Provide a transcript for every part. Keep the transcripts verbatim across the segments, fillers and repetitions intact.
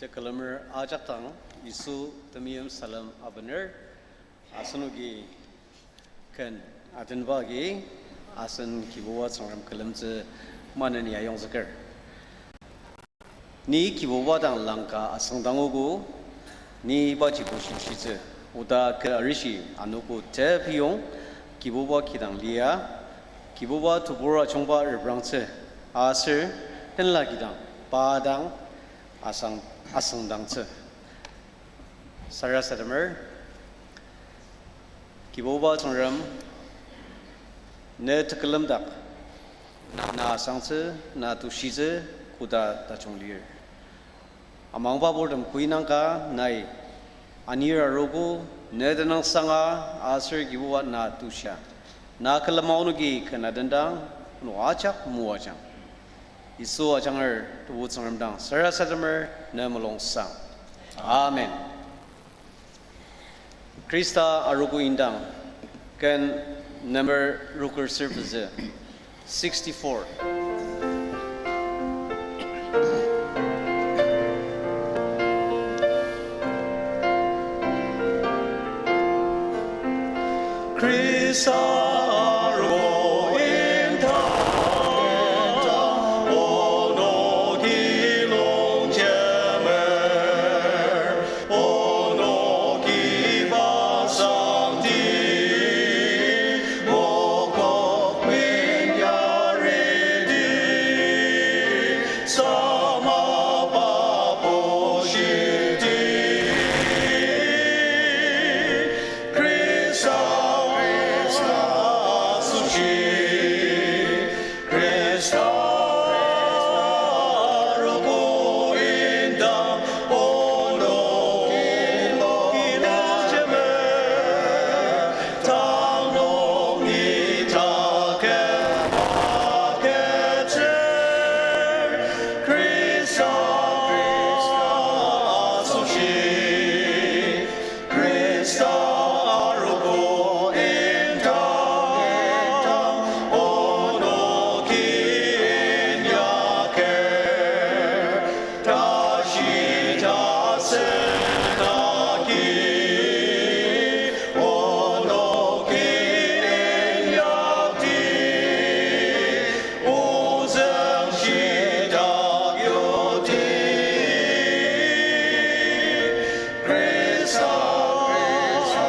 Tekülemer ajak dang Yisu temeim salem abener, asenoki ken atenba agi asen Kibuba Tsüngrem külemtsü maneni ayongzüker. Ni Kibuba dang langka asüngdangogo, ni ibaji bushishitsü, oda kü arishi anogo tepiyong Kibuba kidang lia, Kibuba tebur ajungba reprangtsü, aser tenla kidang pa dang asüng, asüngdangtsü. Sarasademer, Kibuba Tsüngrem, ne tekülemdak, na asangtsü, na tushitsü, koda tajung lir. Amangba purtem kuinangka nai anir arogo, ne tenüng sanga aser Kibuba na tushia. Na külema onoki ken atendang, no ajak moajang. Yisu ajanger Tebu Tsüngrem dang sarasademer ne mulungsang. Amen. Khrista arogo indang, ken number rokür ser pezü, sixty-four. Khrista arogo indang, onoki longjemer, onoki pasangti, mokok minyariti, sama pa pushiti. Khrista, Khrista asoshi, Khrista arogo indang, onoki longjemer, tang nungi taküm agütsür. Khrista, Khrista asoshi, Khrista arogo indang, onoki inyaker, tashi tasen agi, onoki inyakti, ozüng shitak yoti. Khrista, Khrista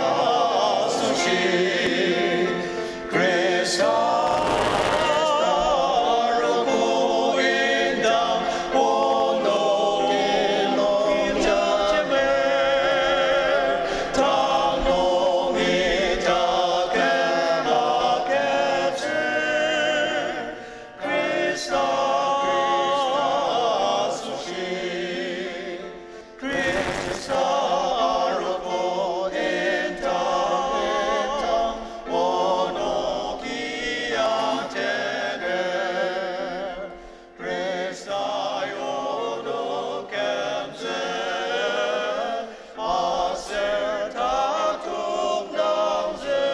asoshi, Khrista, Khrista arogo indang, onoki longjemer, tang nungi taküm agütsür. Khrista, Khrista asoshi, Khrista arogo indang, onoki antener, Khrista onok kümtsü, aser tatok nangzü,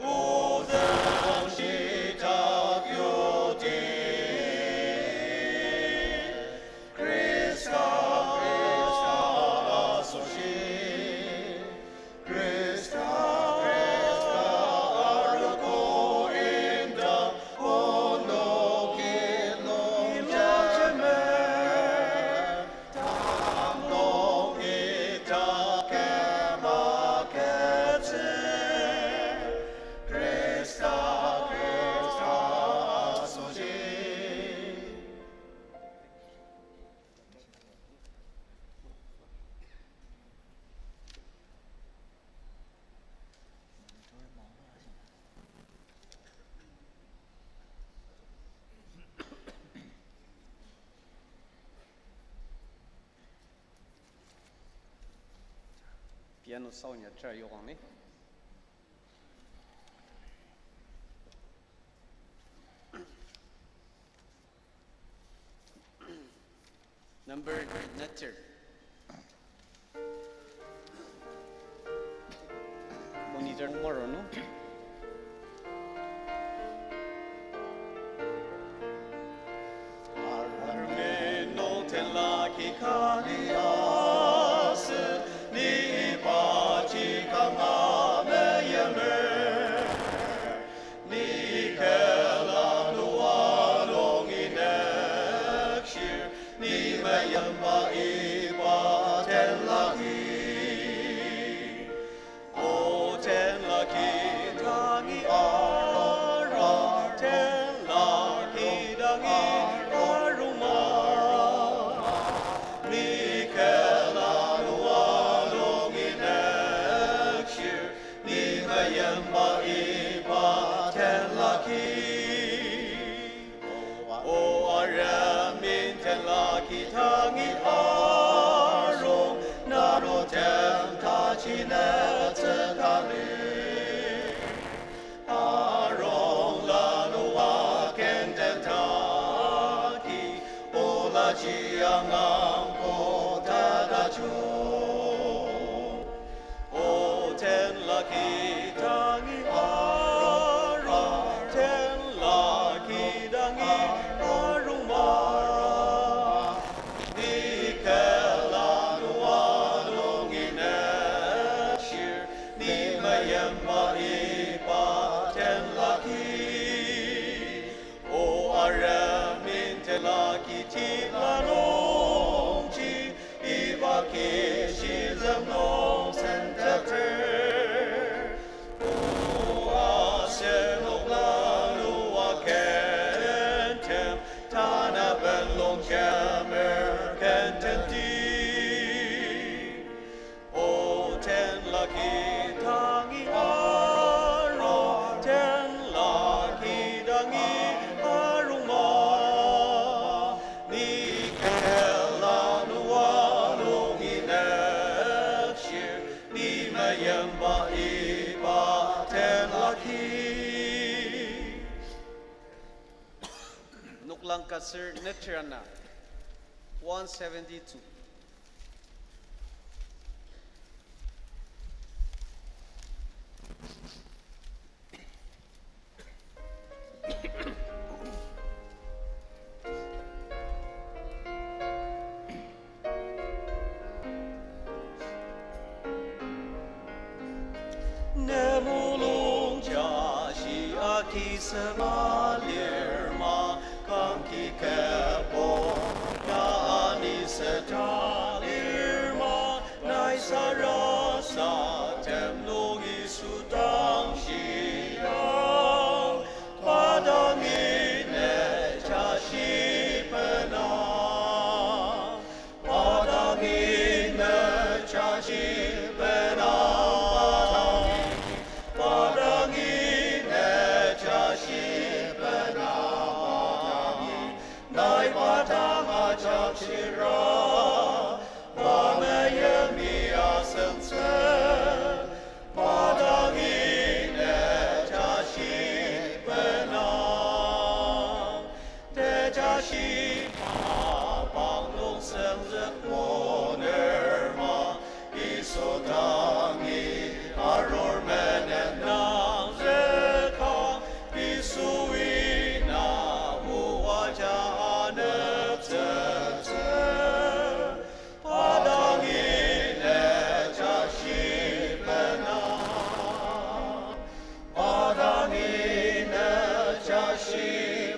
ozüng shitak yoti. Khrista, Khrista asoshi, Khrista, Khrista arogo indang, onoki longjemer, tang nungi taküm agütsür. Khrista, Khrista asoshi. Piano sound ya try yokang ni. Number nature. Monitor number no. Armen no tenla ki Shiang ang ko tata chu. O tenla ki dangi ara, tenla ki dangi arung mara. Ni kela nua nungi nükshir, ni meyimba iba tenla ki. O arem in tenla ki tila nungji, iba ki shizem nung senteter. O asenok lanua kentem, tanaben longjemer kententi. O tenla ki dangi ara, tenla ki dangi arung ma. Ni kela nua nungi nükshir, ni meyimba iba tenla ki. Noklang ka ser neter ana, one seventy-two. Ne mulung jashi akisema lir ma, kangki kübok ya aniseta lir ma, nai sarasadem nung Yisu dang shiang, pa dangi ne jashi bena. Pa dangi ne jashi bena, pa dangi, pa dangi ne jashi bena, pa dangi, nai pa dang ajak shira, pa meyimi asüngtsü. Pa dangi ne jashi bena, ne jashi mapang nung senzük moner ma, Yisu dangi arur menen nangzüka, Yisui na moaja aneptsütsü. Pa dangi ne jashi bena. Pa dangi ne jashi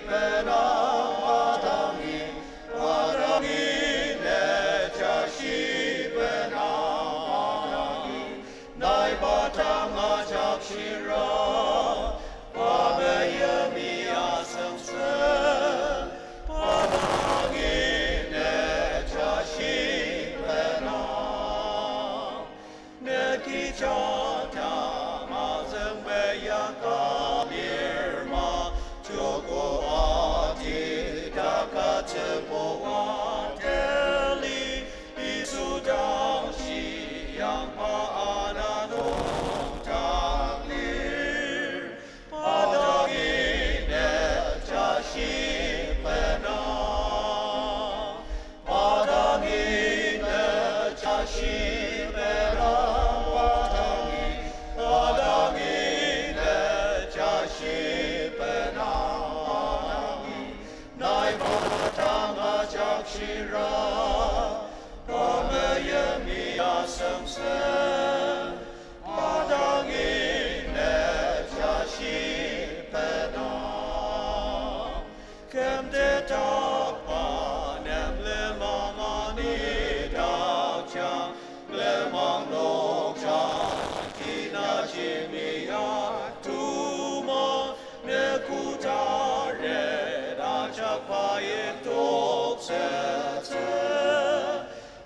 bena. Pa dangi, pa dangi ne jashi bena. Pa dangi nai pa dang ajak shira, pa meyimi asüngtsü, pa dangi ne jashi bena. Ne kecha ta mazüng meyaka lir ma, joko ati taka tepoa teli, Yisu dang shiang pa ana nokdak lir. Pa dangi ne jashi bena. Pa dangi ne jashi bena. Pa dangi, pa dangi ne jashi bena. Pa dangi nai pa dang ajak shira, pa meyimi asüngtsü, pa dangi ne jashi bena. Kümtetakba nem lenmang anidakjang, lenmang nokjang, tinaji mia tuma, ne kotaret ajak pa yiptoktsütsü.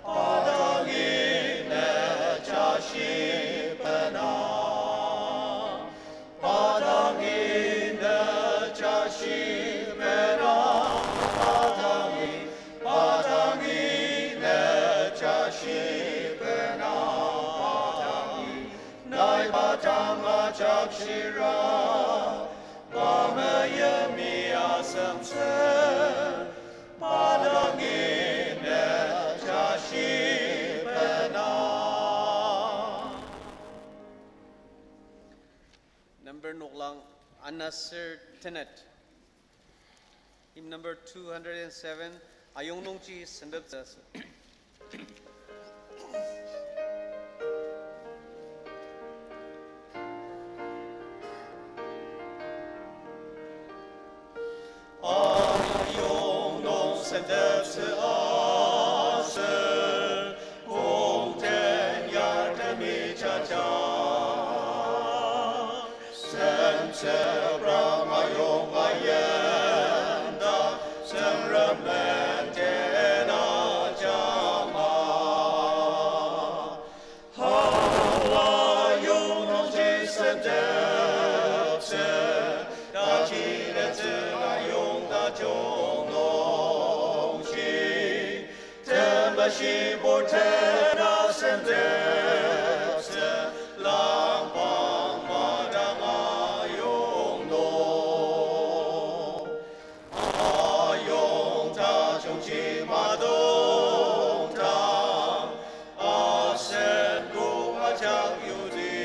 Pa dangi ne jashi bena. Pa dangi ne jashi bena. Pa dangi, pa dangi ne jashi bena. Pa dangi nai pa dang ajak shira, pa meyimi asüngtsü, pa dangi Anasir tenet. Hymn number two hundred and seven, Ayong Nungji Senteptsü. Ayong nung senteptsü aser, kongten yartemi jaja. Sen tsüprang ayong ayenda, Tsüngrem menden ajanga. Hawa ayong nungji senteptsü, taji netsü ayong tajung nungji. Temeshi purtena senteptsü, langpang madang ayong nung. Ayong tajungji madongdang, asen kü ajak yudi.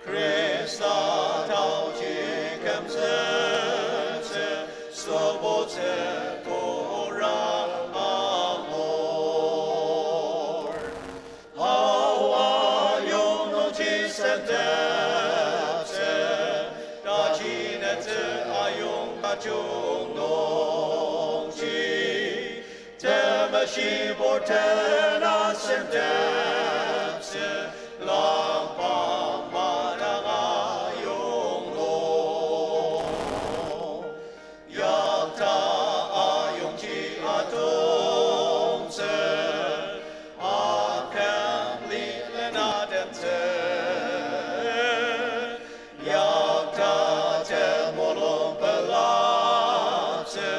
Khrista taoji kümzüktsü, sübutsü kura angur. Hawa ayong nungji senteptsü, taji netsü ayong tajung nungji. Temeshi purtena senteptsü, langpang madang ayong nung. Yakta ayongji atongtsü, aküm lilen atemtsü. Yakta temulung pelatsü,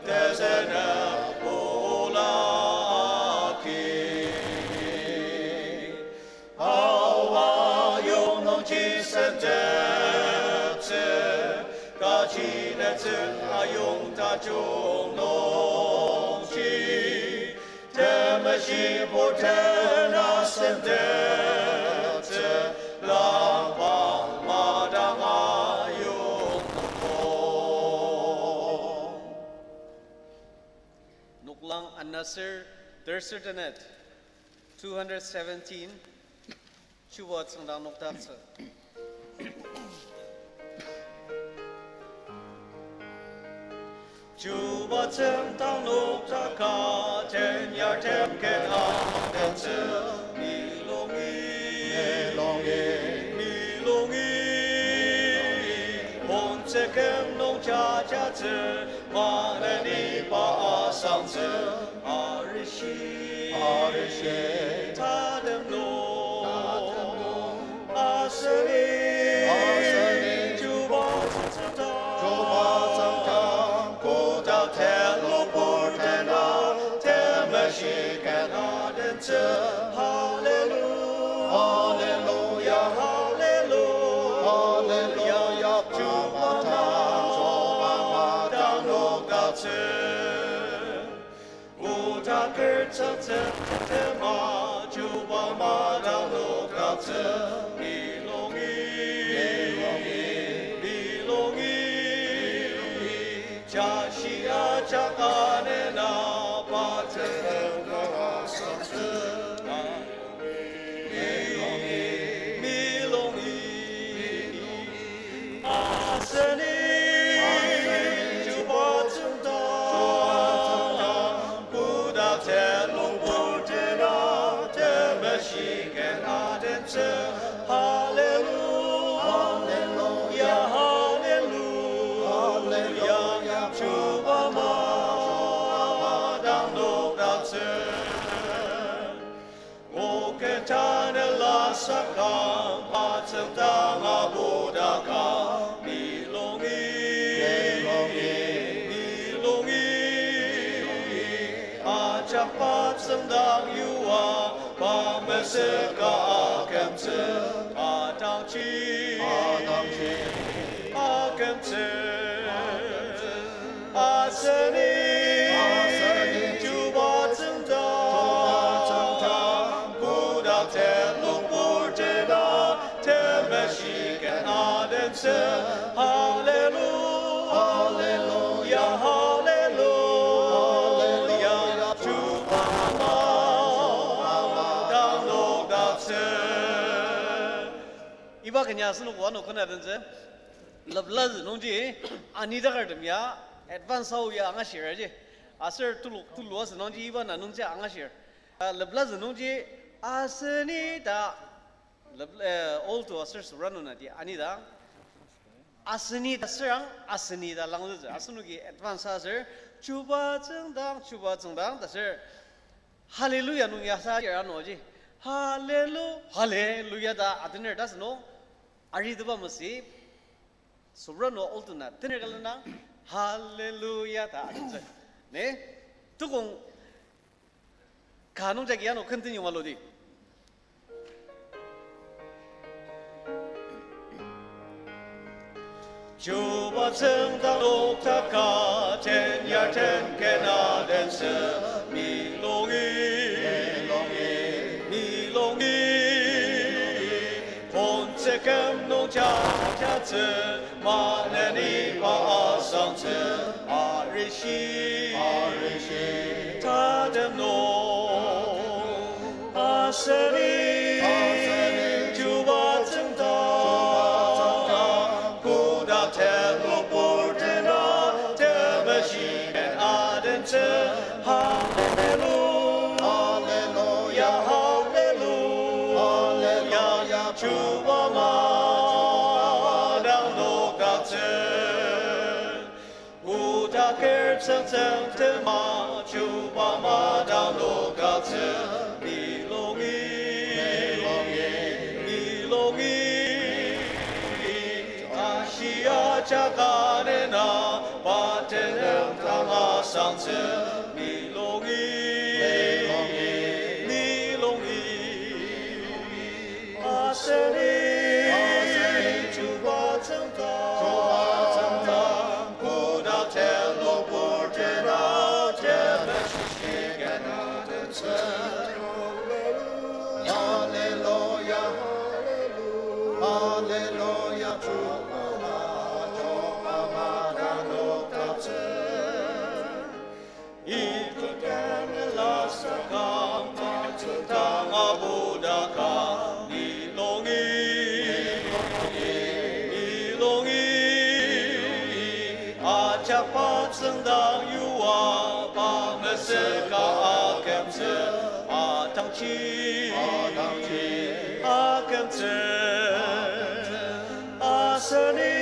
tesenep pula aki. Hawa ayong nungji senteptsü, taji netsü ayong tajung nungji. Temeshi purtena senteptsü, langpang madang ayong nung. Noklang anasür, tersür tenet. Two hundred seventeen, Chuba tsüngdang nokdaktsü. Chuba tsüngdang nokdaka tenyar temken atentsü, milongi, milongi, milongi. Ontsüken nung jajatsü, maneni pa asangtsü, arishi, arishi, tatem nung, tatem nung. Aseni, aseni, Chuba tsüngdang, Chuba tsüngdang, kotak tenlok purtena, temeshi ken atentsü. Hallelujah, hallelujah, hallelujah, Chuba madang, Chuba madang nokdaktsü. Kotak kertsütsü tema Chuba madang nokdaktsü, milongi, milongi, jashi ajak anena pa tsüngdang asangtsü. Milongi, milongi, aseni, Chuba tsüngdang, kotak tenlok purtena, temeshi ken atentsü. Hallelujah, hallelujah, hallelujah, Chuba madang nokdaktsü. Oke tanela sakang pa tsüngdang abudaka, milongi, milongi, ajak pa tsüngdang yua, pa mesüka akümtsü, atangji, atangji, akümtsü. Aseni, aseni, Chuba tsüngdang, Chuba tsüngdang, kotak tenlok purtena, temeshi ken Hallelujah, hallelujah, hallelujah, Chuba dang nokdaktsü. Iba kenya asenok ano kona dentsü. Lepla zü nungji, ani dakartem ya, advance ao ya angashir ji. Aser tulu, tulu asü nungji iba na nungji angashir. Ah, lepla zü nungji, aseni ta, lep-, eh, alto aser soprano na di, ani da. Aseni ta sürang, aseni ta langzütsü. Asenoki advance aser, Chuba tsüngdang, Chuba tsüngdang, ta ser, Hallelujah nung ya sa ya ano ji. Hallelu-, Hallelujah ta atener ta seno. Ari teba masi. Soprano alto na tener ka lena. Hallelujah ta atentsü. Ne? Tukong ka nung jagi ano continue malo di. Chuba tsüngdang nokdaka, ten yar ten kena dentsü, milongi, milongi, kontsükem nung jajatsü, maneni pa asangtsü, arishi, arishi, tatem nung. Aseni, aseni, Chuba tsüngdang, Chuba tsüngdang, koda telok purtena, temeshi ken adentsü, Hallelujah, Hallelujah, Hallelujah, Hallelujah, Chuba ma dang nokdaktsü. Koda ker tsüngtsüng tema Chuba ma dang nokdaktsü milongi, milongi. Ashi ajak anena pa tenüng dang asangtsü milongi, milongi. Aseni, aseni, Chuba tsüngdang, Chuba tsüngdang, koda telok purtena, temeshi ken adentsü. Hallelujah, hallelujah, hallelujah, Chuba ma, Chuba ma dang nokdaktsü. Itukang lasakang matsüngdang abudaka milongi, milongi. Ajak pa tsüngdang yua pa mesüka akümtsü, atangji, atangji akümtsü. Aseni,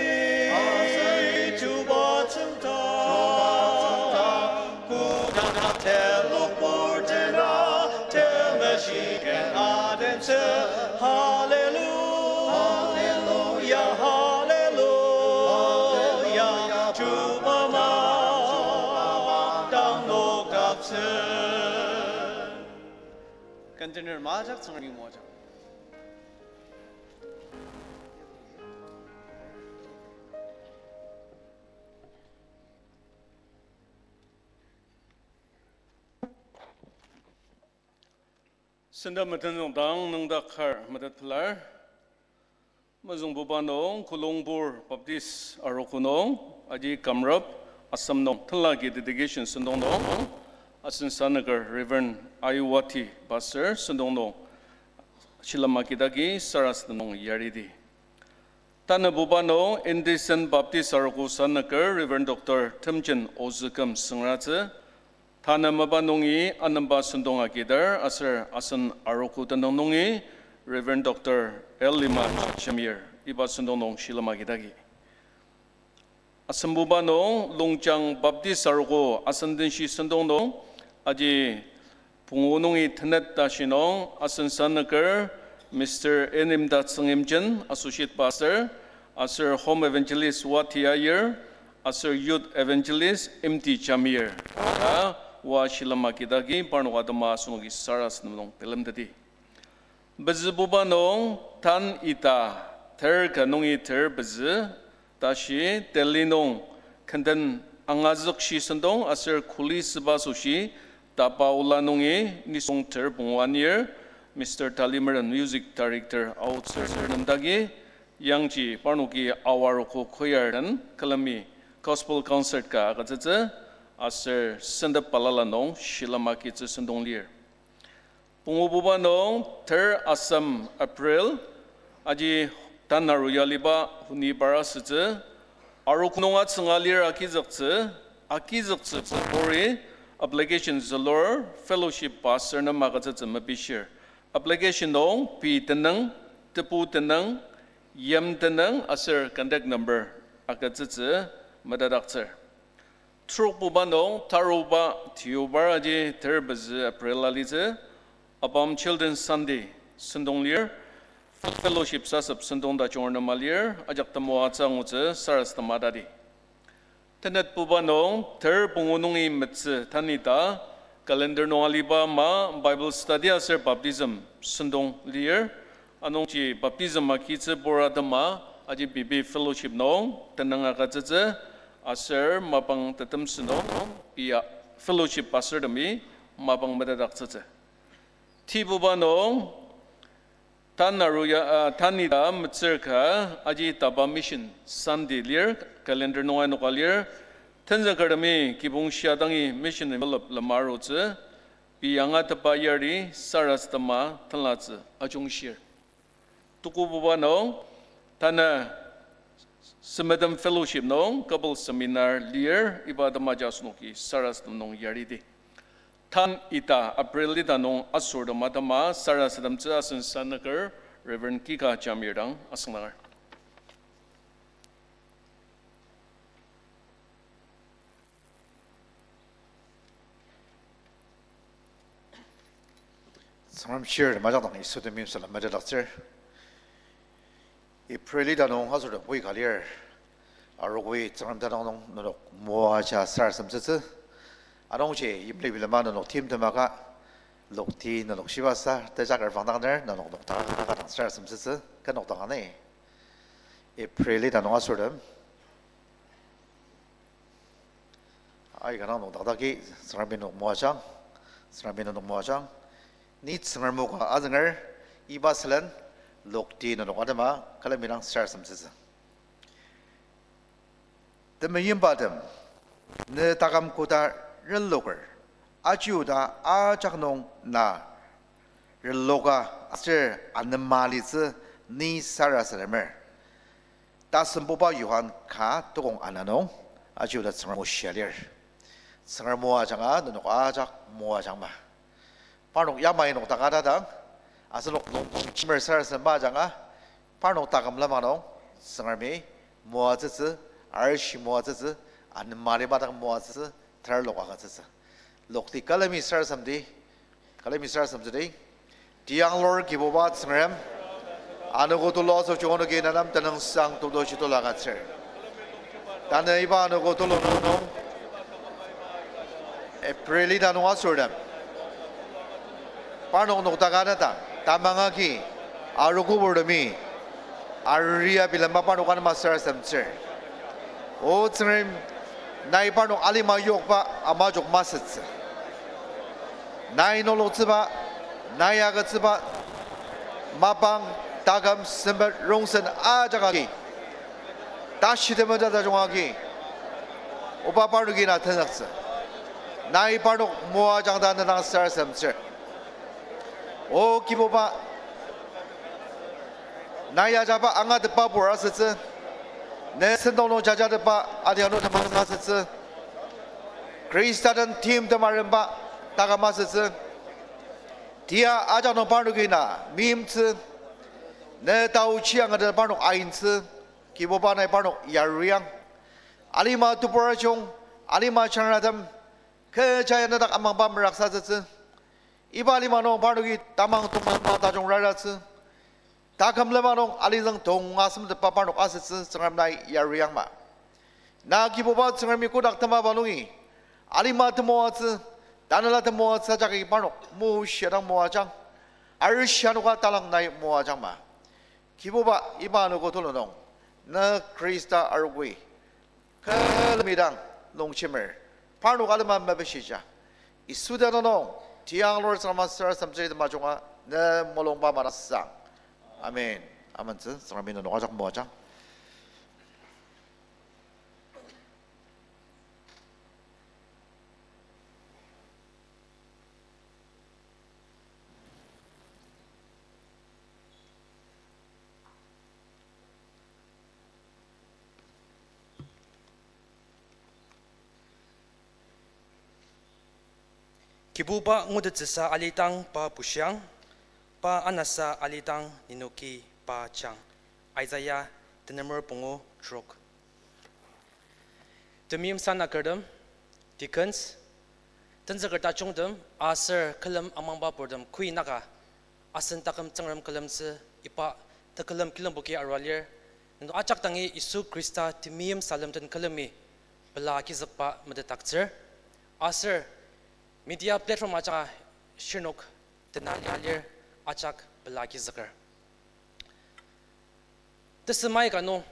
aseni, Chuba tsüngdang, Chuba tsüngdang, koda telok purtena, temeshi ken adentsü, Hallelujah, Hallelujah, Hallelujah, Chuba ma, Chuba ma dang nokdaktsü. Container majak Tsüngremi moajang. Senda meten züngdang nüngdak kar metet pelar. Mezüngbuba nung, Kolungpur Baptist Arogo nung, aji Kamrup, Assam nung, tenla agi dedication sentong nung, asen sanüker Reverend Aiwati Pastor sentong nung, shilem agidagi sarasadem nung yaridi. Tanübuba nung, Indecent Baptist Arogo sanüker Reverend Doctor Temjen Ozüküm süngratsü, Tanü mapa nungi anemba sentong agidar aser asen arogo tenüng nungi Reverend Doctor L. Lima Jamir iba sentong nung shilem agidagi. Asembuba nung Longjang Baptist Arogo asen denshi sentong nung aji pungu nungi tenet tashi nung asen sanüker Mister N. Imdatsüng Imjen, Associate Pastor, aser Home Evangelist Wati Aier, aser Youth Evangelist Imti Jamir ta oa shilem agidagi parnok atema asenoki sarasadem nung bilemteti. Pezübuba nung tan ita ter ka nungi ter pezü, tashi Delhi nung kenden angazükshi sentong aser kuli süba asoshi tapa ola nungi nisung ter pungu anir, Mister Talimeren Music Director aotsür nemdagi, Yangji parnoki Awarogo Choir den külemi gospel concert ka agütsütsü, aser sentep balala nung shilem agitsü sentong lir. Pungububa nung ter asem April, aji tanaru yaliba honibar asütsü, arogo nung atsünga lir agizüktsü, agizüktsü puri application zülur fellowship pastor nem agütsütsü mepishir. Application nung pei tenüng, tebu tenüng, yim tenüng aser contact number agütsütsü metetdaktsür. Trokbuba nung taruba tiobar aji ter pezü April alitsü, ABAM Children's Sunday sentong lir, fellowship sasep sentong tajung nem alir, ajak temoatsü angutsü sarasadema tati. Tenetbuba nung ter pungu nungi metsü tanü ta calendar nung aliba ama Bible study aser baptism sentong lir. Anungji baptism agitsü pur atema aji pei pei fellowship nung tenüng agütsütsü, aser mapang tetemsü nung pei ya fellowship pastor temi mapang metetdaktsütsü. Tibuba nung tanaru ya, ah, tanü ta metsür ka aji taba Mission Sunday lir, calendar nung ainoka lir. Tenzükertemi kibong shia dangi mission envelope lema arutsü, pei angatetba yari sarasadema tenlatsü ajungshir. Tukububa nung tanü Sümedem Fellowship nung couple seminar lir, iba atema aji asenoki sarasadem nung yaridi. Tan ita April ita nung asortem atema sarasademtsü asen sanüker Reverend Kika Jamir dang asüngdanger. Tsüngrem shir majak dang Yisu temeim salem metetdaktsür. April ita nung asortem wui ka lir. Arogoi Tsüngrem tenüng nung nenok moaja sarasademtsütsü. Anungji yimli bilema nenok timtemaka, lokti nenok shibasa tejaker vangdangner nenok nokdaka dang sarasademtsütsü kenok dang ani. April ita nung asortem aika dang nokdakdaki, Tsüngremi nenok moajang, Tsüngremi nenok moajang. Ni Tsüngrem o ka azünger, iba sülen, lokti nenok atema külemi dang sarasademtsütsü. Temeimbatem, ne taküm koda reloker, aji oda ajak nung na reloka aser anema litsü ni sarasademer. Tasembuba Johan ka tokong ana nung, aji oda Tsüngrem o shia lir. Tsüngrem o ajanga nenok ajak moajangma. Parnok yamai nokdaka tatang, asenok longdong chimer sarasademba ajanga, parnok taküm lenmang nung, Tsüngremi moatsütsü, arishi moatsütsü, anema liba dak moatsütsü, terlok agütsütsü. Lokti külemi sarasademdi, külemi sarasademtsüdi. Tiyanglur Kibuba Tsüngrem, anogo tulu asoshi onoki nenem tenüngsang tulu shitula agütsür. Tanü iba anogo tulu nung, April ita nung asortem, parnok nokdaka tatang, tamang agi, arogo purtemi, aria bilema parnok anema sarasademtsür. O Tsüngrem, nai parnok alima yokba ama jok masütsü. Nai nulutsüba, nai agütsüba, mapang, taküm, sempet, rongsen ajak agi, tashi temeta tajung agi, oba parnoki na tenzüktsü. Nai parnok moajang ta ne dang sarasademtsür. O Kibuba, nai ajaba angatetba pur asütsü, ne sentong nung jajatepba adianu temang asütsü, Khrista den timtem aremba taküm asütsü, tia ajak nung parnoki na meimtsü, ne taochi angate parnok aintsü, Kibuba nai parnok yariang. Alima tebur ajung, alima jangratem, kecha ya nedak amangba meraksatsütsü. Iba alima nung parnoki tamang tongmangba tajung raratsü. Taküm lema nung alizüng tonga semtepba parnok asütsü Tsüngrem nai yariangma. Na Kibuba Tsüngremi kotak temaba nungi, alima temoatsü, tanela temoatsü ajaki parnok moshia dang moajang, arishi anoka talang nai moajangma. Kibuba iba anogo tulu nung, na Khrista arogoi, külemi dang longjemer, parnok alima mepishija, Yisu tenüng nung, tiyanglur Tsüngrem sarasademtsüri temajunga, ne mulungba madang sang. Amen. Amentsü, Tsüngremi nenok ajak moajang. Kibuba ngutettsüsa alidang pa bushiang, pa anasa alidang nenoki pa jang. Isaiah tenemer pungu trok. Temeim sanakertem, deacons, tenzüker tajungtem, aser külem amangba purtem, kuinaka, asen taküm Tsüngrem külemtsü iba tekülem kilemboki arua lir. Nenok ajak dangi Yisu Khrista temeim salem den külemi pela agizükba metetdaktsür. Aser media platform ajanga shirnok tena lia lir, ajak pela agizüker. Tesem aika nung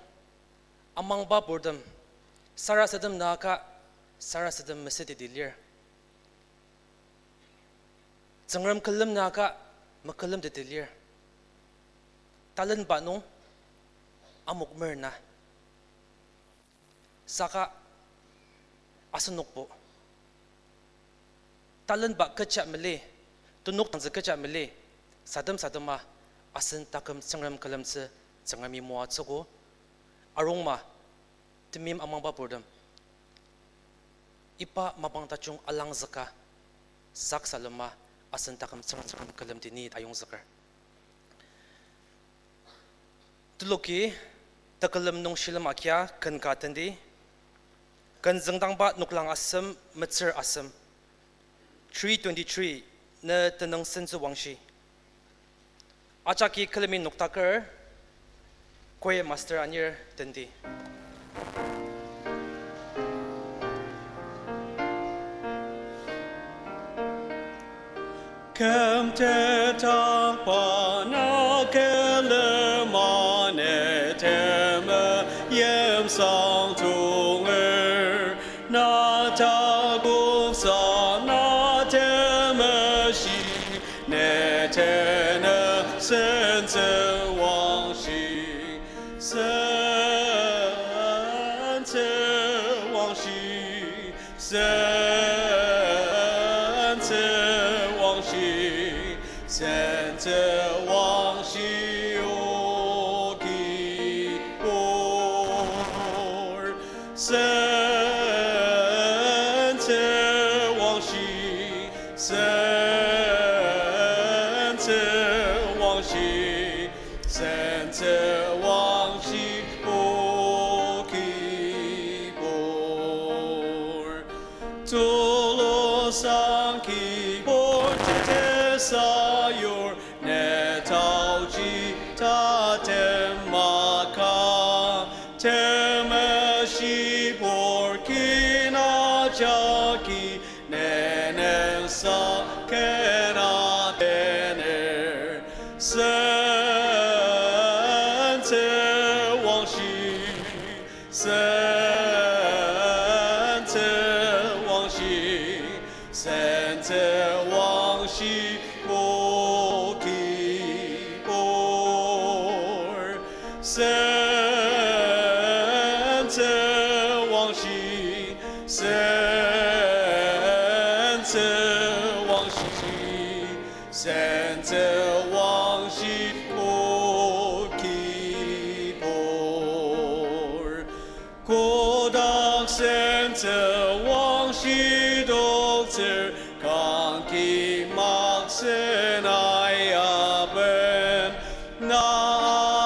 amangba purtem sarasadem naka sarasadem mesüteti lir. Tsüngrem külem naka mekülemteti lir. Talenba nung amok merna. Saka asenokbo talenba kecha mali, tenok tangzü kecha mali, sadem sadema asen taküm Tsüngrem külemtsü Tsüngremi moatsüogo. Arungma temeim amangba purtem, iba mapang tajung alangzüka sak salema asen taküm Tsüngrem, Tsüngrem külemdi ni ayongzüker. Teloki tekülem nung shilem akia ken ka tendi. Ken züngdangba noklang asem, metsür asem, three twenty-three, ne tenüng sentsü wangshi. Ajaki külemi noktaker, choir master anir tendi. Kümtetangba na külema ne temeim sang tonger, na takoksa na temeshi, ne tenüng sentsü wangshi, sentsü wangshi, sentsü wangshi, sentsü wangshi, O Kibur. Sentsü wangshi, sentsü wangshi, sentsü wangshi, O Kibur. Tulu sang Kibur tete sayur, ne taoji tatem maka, temeshi pur kina jagi, ne nüngsa kena tener. Sentsü wangshi, sentsü wangshi, sentsü wangshi, O Kibur. Sentsü wangshi, sentsü wangshi, sentsü wangshi, O Kibur. Kotak sentsü wangshi toktsür, kangki maksen ayaben, na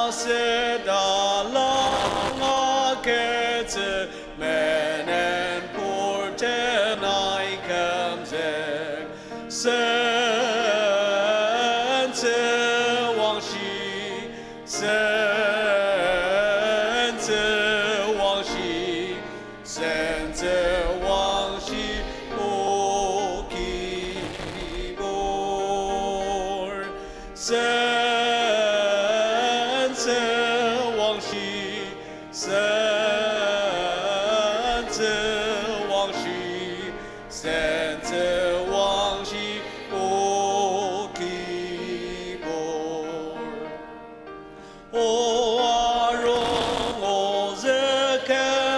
aset alang agütsü, menen purten nai kümzük. Sentsü wangshi, sentsü wangshi, sentsü wangshi, O Kibur. Sentsü wangshi, sentsü wangshi, sentsü wangshi, O Kibur. O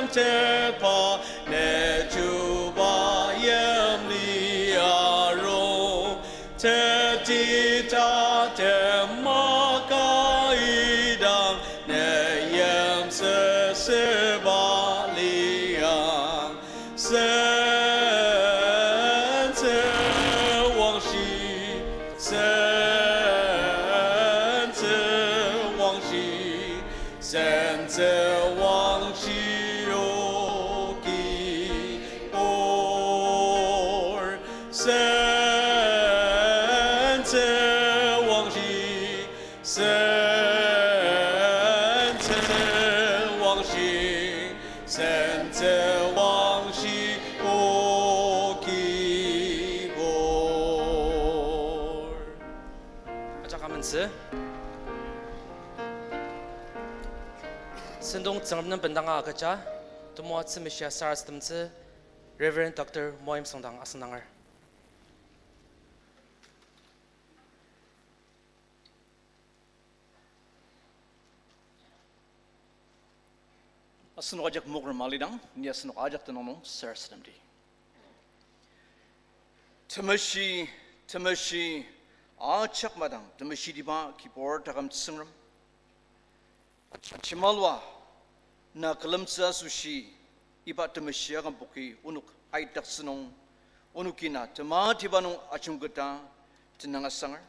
Tepa ne chuba yimli arung, teti tatem maka idang ne yimsüsüba liang. Sentsü wangshi, sentsü wangshi, sentsü wangshi o Kibur. Sentsü wangshi, sentsü wangshi, sentsü wangshi o Kibur. Ajak amentsü. Sentong Tsüngrem nem bendanga agüja, temoatsü meshia sarasademtsü Reverend Doctor Moaimsong dang asüngdanger. Asenok ajak mokren alidang, ni asenok ajak tenüng nung sarasademdi. Temeshi, temeshi, ajak madang temeshitiba Kibur taküm Tsüngrem. Chimalua, na külemtsü asoshi, iba temeshi akümpoki onok aidaktsü nung, onoki na tematiba nung ajungketa tenüng asanger.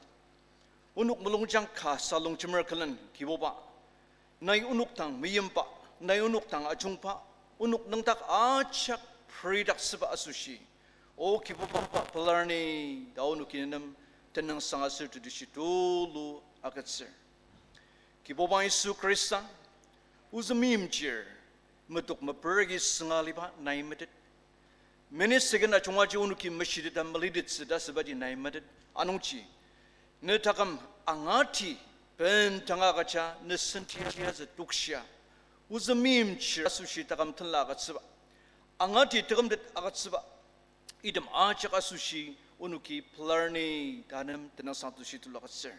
Onok mulungjang ka salongjemer külen Kibuba, nai onok dang meimba, nai onok dang ajungba, onok nüngdak ajak peridaktsüba asoshi, O Kibuba, pelar ni ta onoki nenem tenüngsang aser tetushi tulu agütsür. Kibuba Yisu Khrista, ozü meimchir, metok meper agi sünga aliba nai metet. Minute second ajungaji onoki meshiteta melitettsü ta asübaji nai metet. Anungji, ne taküm angati bendanga agüja ne senti aliazü tokshia, ozü meimchir asoshi taküm tenla agütsüba, angati tekümtet agütsüba, item ajak asoshi onoki pelar ni ta nem tenüngsang tetushi tulu agütsür.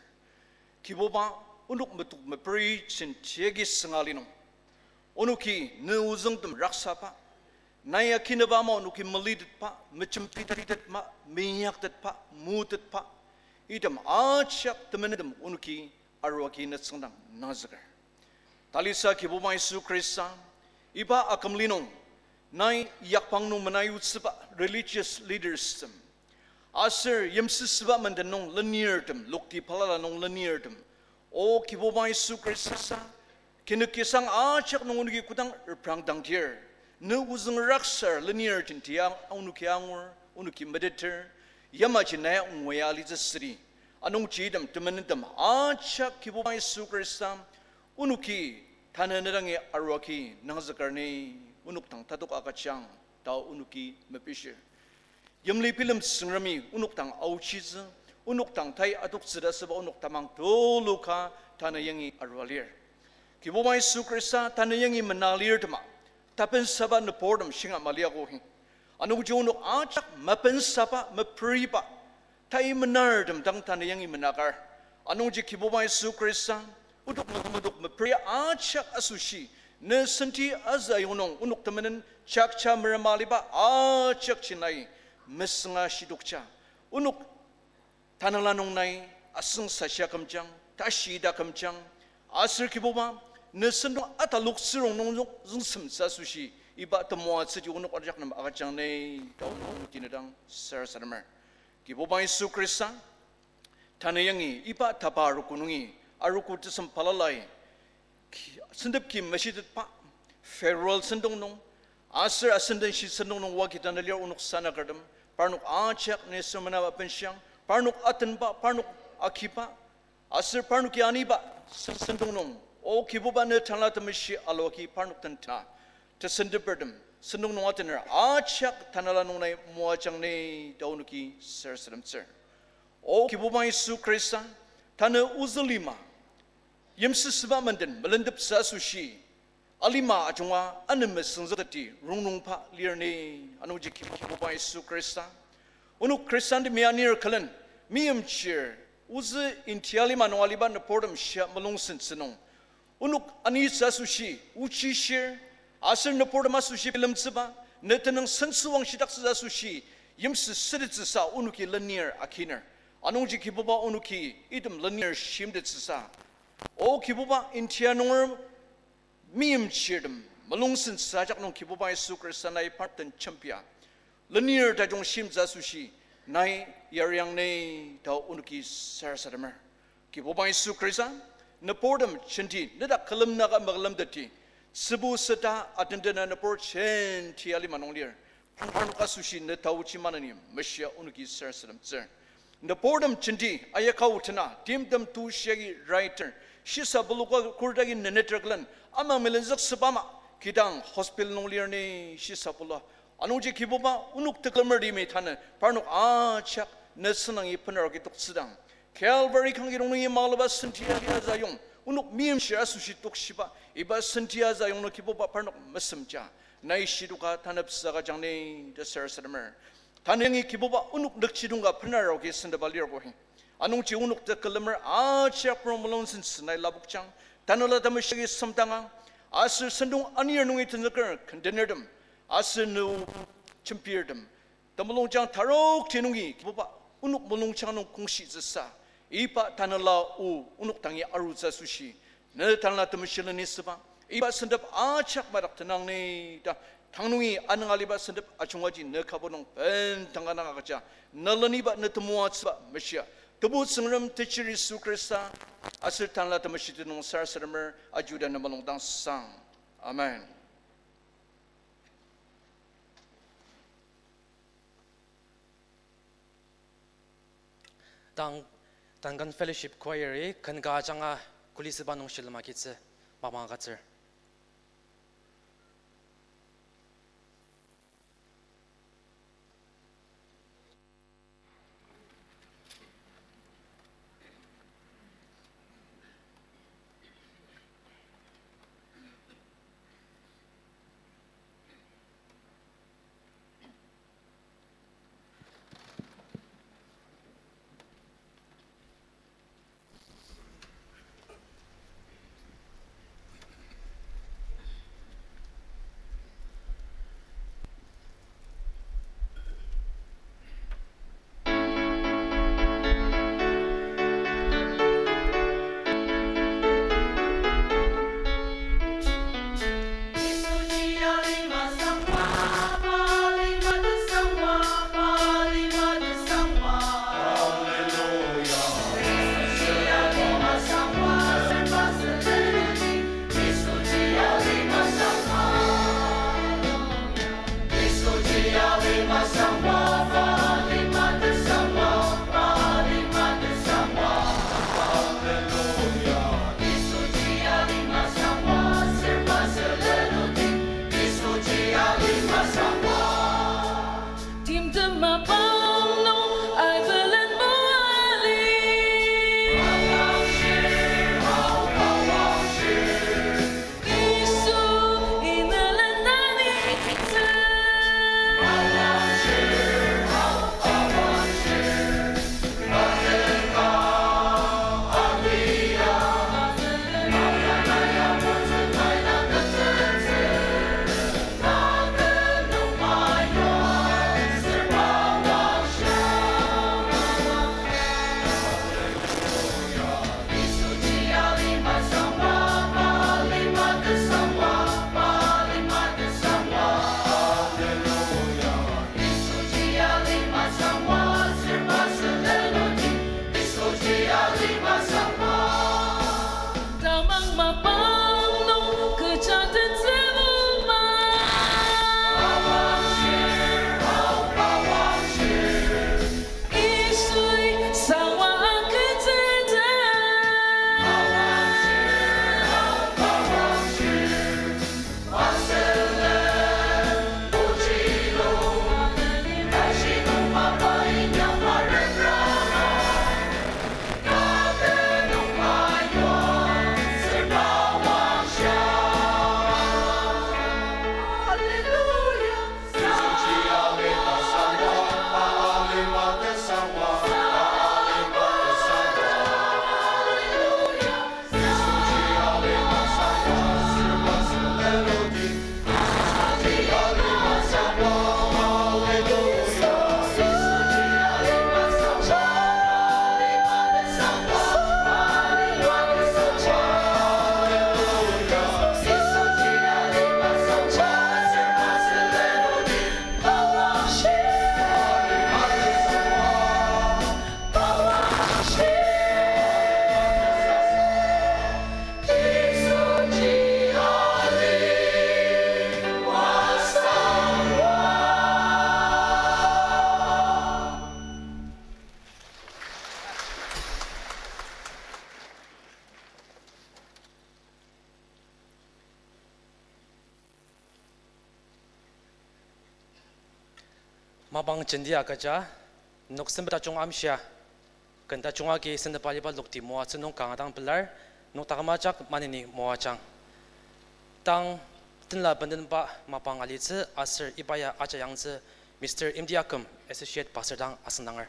Kibuba, onok metok meperi jenti agi sünga ali nung, onoki ne ozüngtem raksaba, nai akinaba ama onoki melitetba, mejembitalitetba, meinyaktetba, mutetba, item ajak temenentem onoki arua agi ne tsüngdang nangzüker. Talisa Kibuba Yisu Khrista, iba akümli nung, nai yakpang nung menayutsüba religious leaders tem, aser yimsüsüba menden nung lenirtem, lokti balala nung lenirtem, O Kibuba Yisu Khrista, kinükisang ajak nung onoki kodang reprangdangdir, ne ozüng raksar lenir jenti ang- onoki angur, onoki meteter, yamaji nai ngua alitsü südi. Anungji item temenentem ajak Kibuba Yisu Khrista, onoki tanü ne dangi arua agi nangzüker ni, onok dang tatok agüjang ta onoki mepishir. Yimli bilem Tsüngremi onok dang aochitsü, onok dang tai adoktsü ta asüba onok tamang tulu ka tanü yangi arua lir. Kibuba Yisu Khrista, tanü yangi mena lirtema, tapensaba nübortem shinga maliakohi. Anungji onok ajak mapensaba, meperiba, tai menartem dang tanü yangi menakar. Anungji Kibuba Yisu Khrista, onok metok metok meperi ajak asoshi, ne senti azü ayonung onok temenen jakja merema aliba ajakji nai mesünga shidokja, onok tanela nung nai asüng sashia kümjang, tashi ita kümjang, aser Kibuba, ne sentong ataloktsürong nung züngsemtsü asoshi, iba temoatsüji onok ajak nem agüjang ni ta onoki ne dang sarasademer. Kibuba Yisu Khrista, tanü yangi iba tapa arogo nungi, arogo tesem balalai, ki- sentep ki meshitetba, federal sentong nung, aser asendenshi sentong nung wagi tanü lir onok sanakertem, parnok ajak ne sermon ama benshiang, parnok atenba, parnok agiba, aser parnoki aniba sen- sentong nung, O Kibuba, ne Tanela Temeshi alu agi parnok den ta tesentepertem sentong nung atener ajak tanela nung nai moajang ni ta onoki sarasademtsür. O Kibuba Yisu Khrista, tanü ozü lima, yimsüsüba menden melenteptsü asoshi, alima ajunga anemesüngzükteti rongnungba lir ni. Anungji Kibuba Yisu Khrista, onok Khristanemi anir külen, meimchir, ozü India lima nung aliba nübortem shia mulungsentsü nung, onok anitsü asoshi ochishir, Aser nüburtem asoshi bilemtsüba, ne tenüng sentsüwang shidaktsütsü asoshi, yimsü sütettsüsa onoki lenir akiner. Anungji Kibuba onoki item lenir shimtettsüsa. O Kibuba India nunger meimchirtem, mulung sentsü ajak nung Kibuba Yisu Khrista nai parnok den jembia. Lenir tajung shimtsü asoshi, nai yariang ni ta onoki sarasademer. Kibuba Yisu Khrista, nüburtem jenti, nedak külemnüka makülemteti, tsübu süta atendena nübur jenti alima nung lir. Parnok asoshi ne taochi maneni meshia onoki sarasademtsür. Nüburtem jenti ayaka otena, timtem tushiagi writer, shisa puluka kordagi neneter külen, ama melenzüksüba ama, kidang hospital nung lir ni shisa pulu. Anungji Kibuba onok tekülemer timi tanü, parnok ajak ne senangi benaroki toktsüdang. Calvary kangki nung nungi maluba senti azüng, onok meimchir asoshi tokshiba, iba senti azüng nung Kibuba parnok mesemja, nai shidoka taneptsü agüjang ni ta sarasademer. Tanü yangi Kibuba onok nükjidong ka benaroki sentepa lir kohi. Anungji onok tekülemer ajak prong mulung sentsü nai lapokjang, Tanela Temeshi agi semdangang, aser sentong anir nungi tenzüker kendenertem, aser ne jembirtem, temulungjang tarokti nungi Kibuba onok mulungjang nung kongshitsüsa, iba Tanela o onok dangi arutsü asoshi, ne Tanela Temeshi lenisüba, iba sentep ajak madak tenang ni ta, tang nungi anüng aliba sentep ajungaji ne kübok nung bendanga dang agüja, ne leniba ne temoatsüba meshia, Tebu Tsüngrem techir Yisu Khrista, aser Tanela Temeshi tenüng sarasademer, ajuda ne mulung dang sang. Amen. Tang, Duncan Fellowship Choir-i ken ka ajanga kuli süba nung shilem agitsü, mapang agütsür. Mapang jenti agüja, nok sempet tajung amshia, ken tajung agi sentepa aliba lokti moatsü nung kanga dang pelar, nok taküm ajak maneni moajang. Tang tenla bendenba mapang alitsü aser iba ya ajak yangtsü Mister Imti Akem, Associate Pastor dang asüngdanger.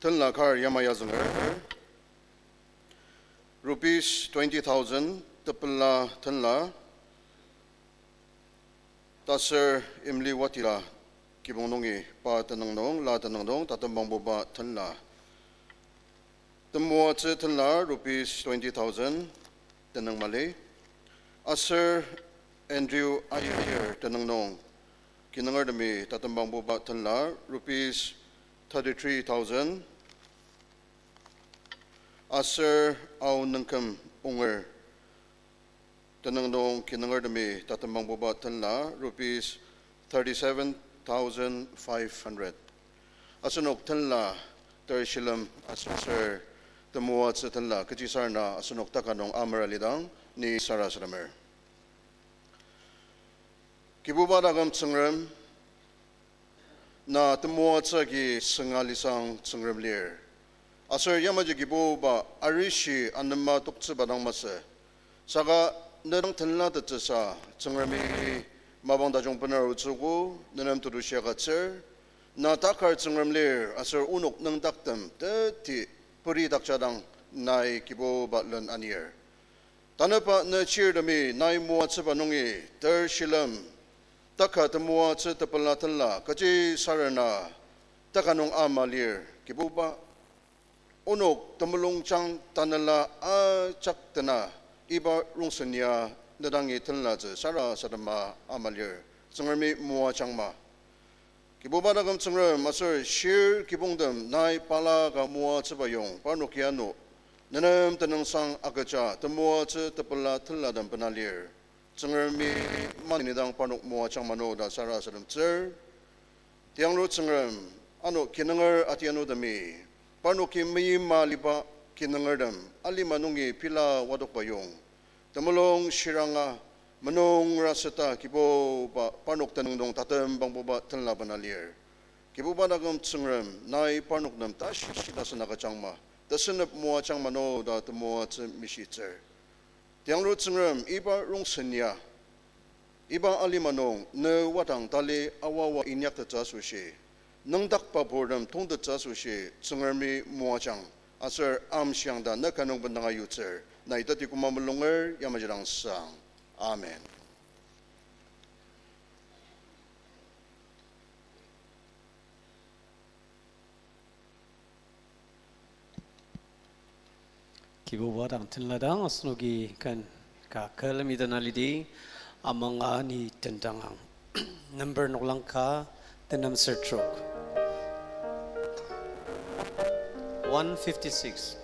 Tenla kar yamai azünger, rupees twenty thousand, tepela tenla, Taser Imli Watila kibong nungi pa tenüng nung, la tenüng nung, tatembangbuba tenla. Temoatsü tenla rupees twenty thousand tenüng mali. Aser Andrew Ayer tenüng nung, kinungertemi tatembangbuba tenla rupees thirty-three thousand. Aser Ao Nüngkem Unger tenüng nung kinungertemi tatembangbuba tenla rupees thirty-seven thousand five hundred. Asenok tenla ter shilem aser temoatsü tenla kechisarena asenok taka nung amera lidang ni sarasademer. Kibuba taküm Tsüngrem, na temoatsü agi sünga lisang Tsüngrem lir. Aser yamaji Kibuba arishi anema toktsüba dang masü. Saka ne dang tenlatettsüsa Tsüngremi mapang tajung bener aotsüogo, nenem tetushi agütsür. Na takar Tsüngrem lir aser onok nüngdaktem teti peri dakjadang nai Kibuba len anir. Tanüba ne chirtemi nai moatsüba nungi ter shilem, taka temoatsü tepela tenla kechisarena taka nung ama lir Kibuba. Onok temulungjang tanela ajak dena iba rongsen ya ne dangi tenlatsü sarasadema ama lir. Tsüngremi moajangma. Kibuba taküm Tsüngrem aser shir kibongtem nai balaka moatsüba yong parnoki ano nenem tenüngsang agüja temoatsü tepela tenlatem bena lir. Tsüngremi maneni dang parnok moajangma no ta sarasademtsür. Tianglu Tsüngrem, ano kinunger atianutemi parnoki meima liba kinungertem alima nungi pila wadokba yong temulung shiranga menungra süta Kibuba parnok tenüng nung tatembangbuba tenla bena lir. Kibuba taküm Tsüngrem, nai parnok nem tashi shita sena kajangma, tesenep moajangma no ta temoatsü mishitsür. Tianglu Tsüngrem, iba rongsen ya, iba alima nung ne wadang tali awawa inyaktettsü asoshi, nüngdakba purtem tongtettsü asoshi Tsüngremi moajang, aser amshiang ta ne ka nung bendanga yutsür, nai teti koma mulunger yamaji dang sang. Amen. Kibuba dang tenla dang asenoki ken ka külemi dena lidi, amanga ni tendangang. Number noklang ka, tenem ser trok. One fifty-six.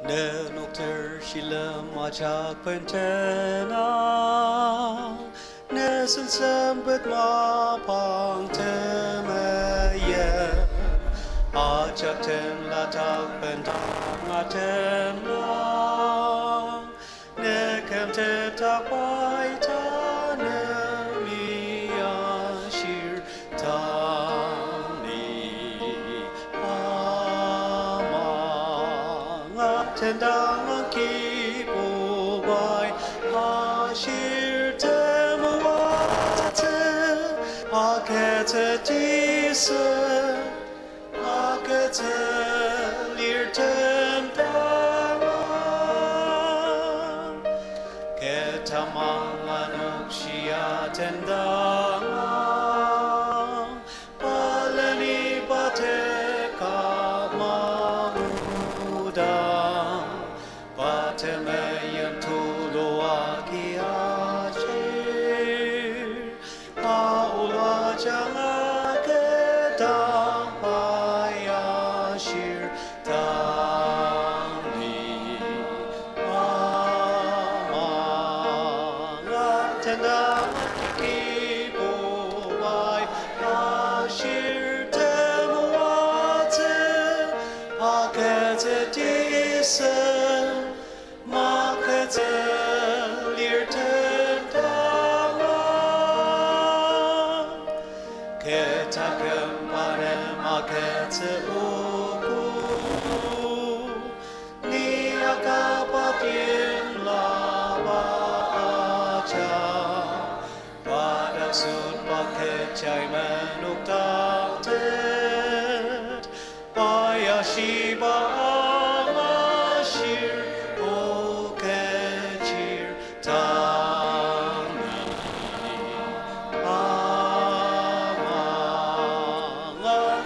Nenok ter shilem ajak bendena, ne sen sempet mapang temeim, ajak tenla dak bendanga tenla, ne küm tetak pai tanemi ashir tang ni amanga tendang Kibubai ashir temoatsü agütsü tisa agütsü lir tendanga, kü tamang anokshia tendanga, paleni pa teka mangudang, pa temeim tulu agi ashir, pa ola janga kü dang pai ashir Tang ni amanga tendang Kibubai ashir temoatsü, agütsüdi sü magütsü lir tendanga. Kü taküm pa nem agütsü ogo. Ni akaba timlaba ajak, pa dak sutba kechi menokdangtet. Pa ya shiba angashir, o kechir tang ni amanga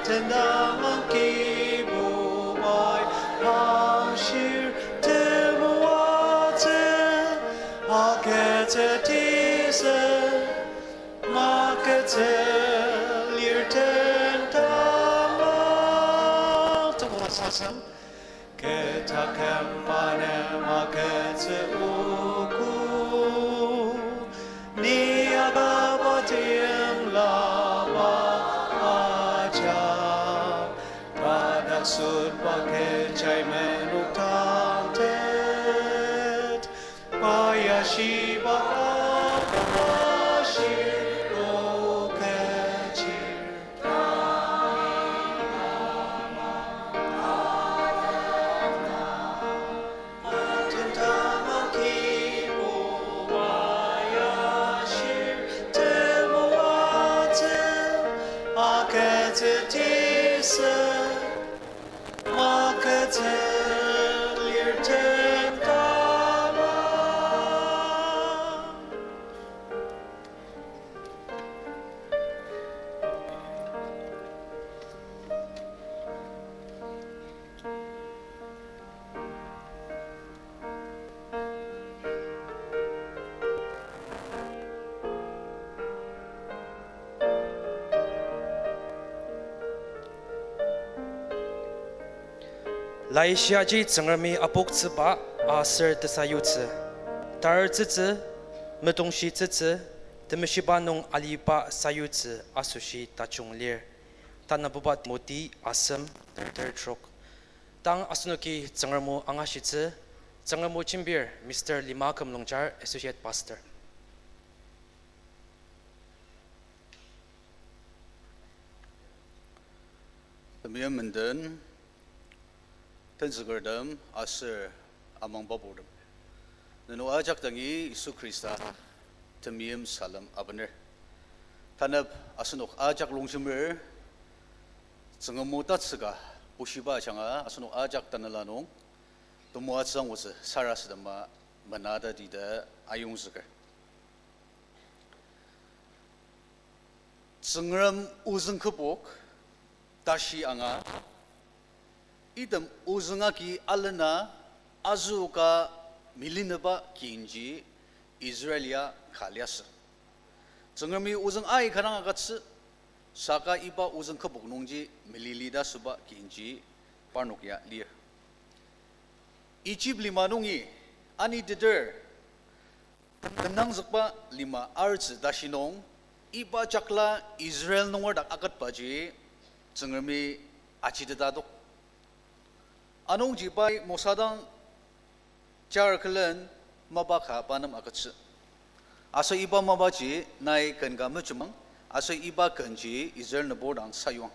tendang Kibubai ashir temoatsü, agütsüdi sü magütsü lir tendanga. Tongla sasam. Kü taküm pa nem agütsü ogo. Ni akaba timlaba ajak, pa dak sutba kechi menokdangtet. Pa ya shiba angashir, o kechir tang ni amanga tendang Kibubai ashir temoatsü, agütsüdi sü magütsü lir tendanga. Laishiaji Tsüngremi apoktsüba aser tesayutsü, tartsütsü, metongshitsütsü, temeshiba nung aliba sayutsü asoshi tajung lir. Tanabuba Timoti asem ter trok. Tang asenoki Tsüngrem o angashitsü, Tsüngrem o jembir Mister Lima Kümlongjar, Associate Pastor. Temeim menden, tenzükertem aser amangba purtem, nenok ajak dangi Yisu Khrista temeim salem abener. Tanep asenok ajak longjemer, Tsüngrem o tatsüka bushiba ajanga asenok ajak tanela nung temoatsü angutsü sarasadema menateti ta ayongzüker. Tsüngrem ozüng kübok tashi anga, item ozüng agi alena azüoka milineba kinji Israel ya ka liasü. Tsüngremi ozüng aika dang agütsü, saka iba ozüng kübok nungji mililita süba kinji parnok ya lir. Egypt lima nungi aniteter tenangzükba lima artsü tashi nung, iba jakla Israel nunger dak aketbaji Tsüngremi ajiteta tok. Anungji pai Mosa dang jar külen mapa ka pa nem agütsü. Aser iba mapaji nai ken ka mejembang, aser iba kenji Israel nübur dang sayuang.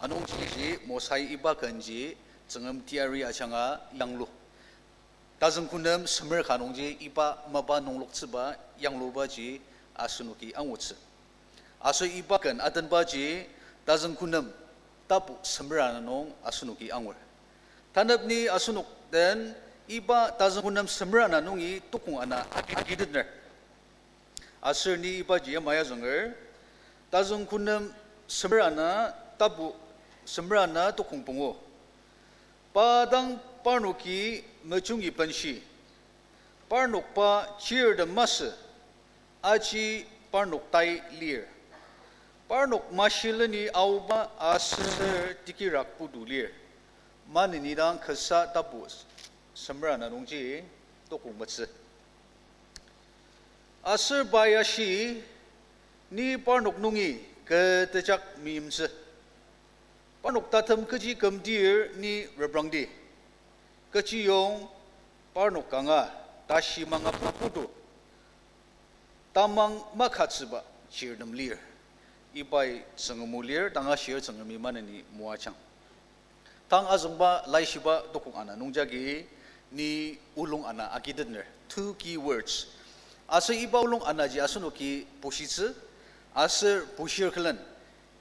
Anungji Mosai iba kenji Tsüngrem teyari ajanga yanglu. Tazüngkünem semer ka nungji iba mapa nungloktsüba yanglubaji asenoki angutsü. Aser iba ken atenbaji tazüngkünem tapu semer ana nung asenoki angur. Tanep ni asenok den iba tazüngkünem semer ana nungi tukong ana agitetner. Aser ni ibaji yamai azünger, tazüngkünem semer ana tapu semer ana tukong pungu. Pa dang parnoki mejungi benshi, parnok pa chirtem masü, aji parnok tai lir. Parnok mashileni aoba aser tekirak putu lir. Maneni dang Kasa tapu semer ana nungji tokong metsü. Aser pa ya shi, ni parnok nungi kü tejak meimtsü. Parnok tatem kechi kümdir ni reprangdi. Kechiyong parnok kanga tashi mangaba putu tamang makatsüba chirtem lir. Ibai Tsüngrem o lir, tanga shir Tsüngremi maneni moajang. Tang azüngba laishiba tokong ana nungjagi ni olung ana agitetner, two key words. Aser iba olung anaji asenoki bushitsü, aser bushir külen,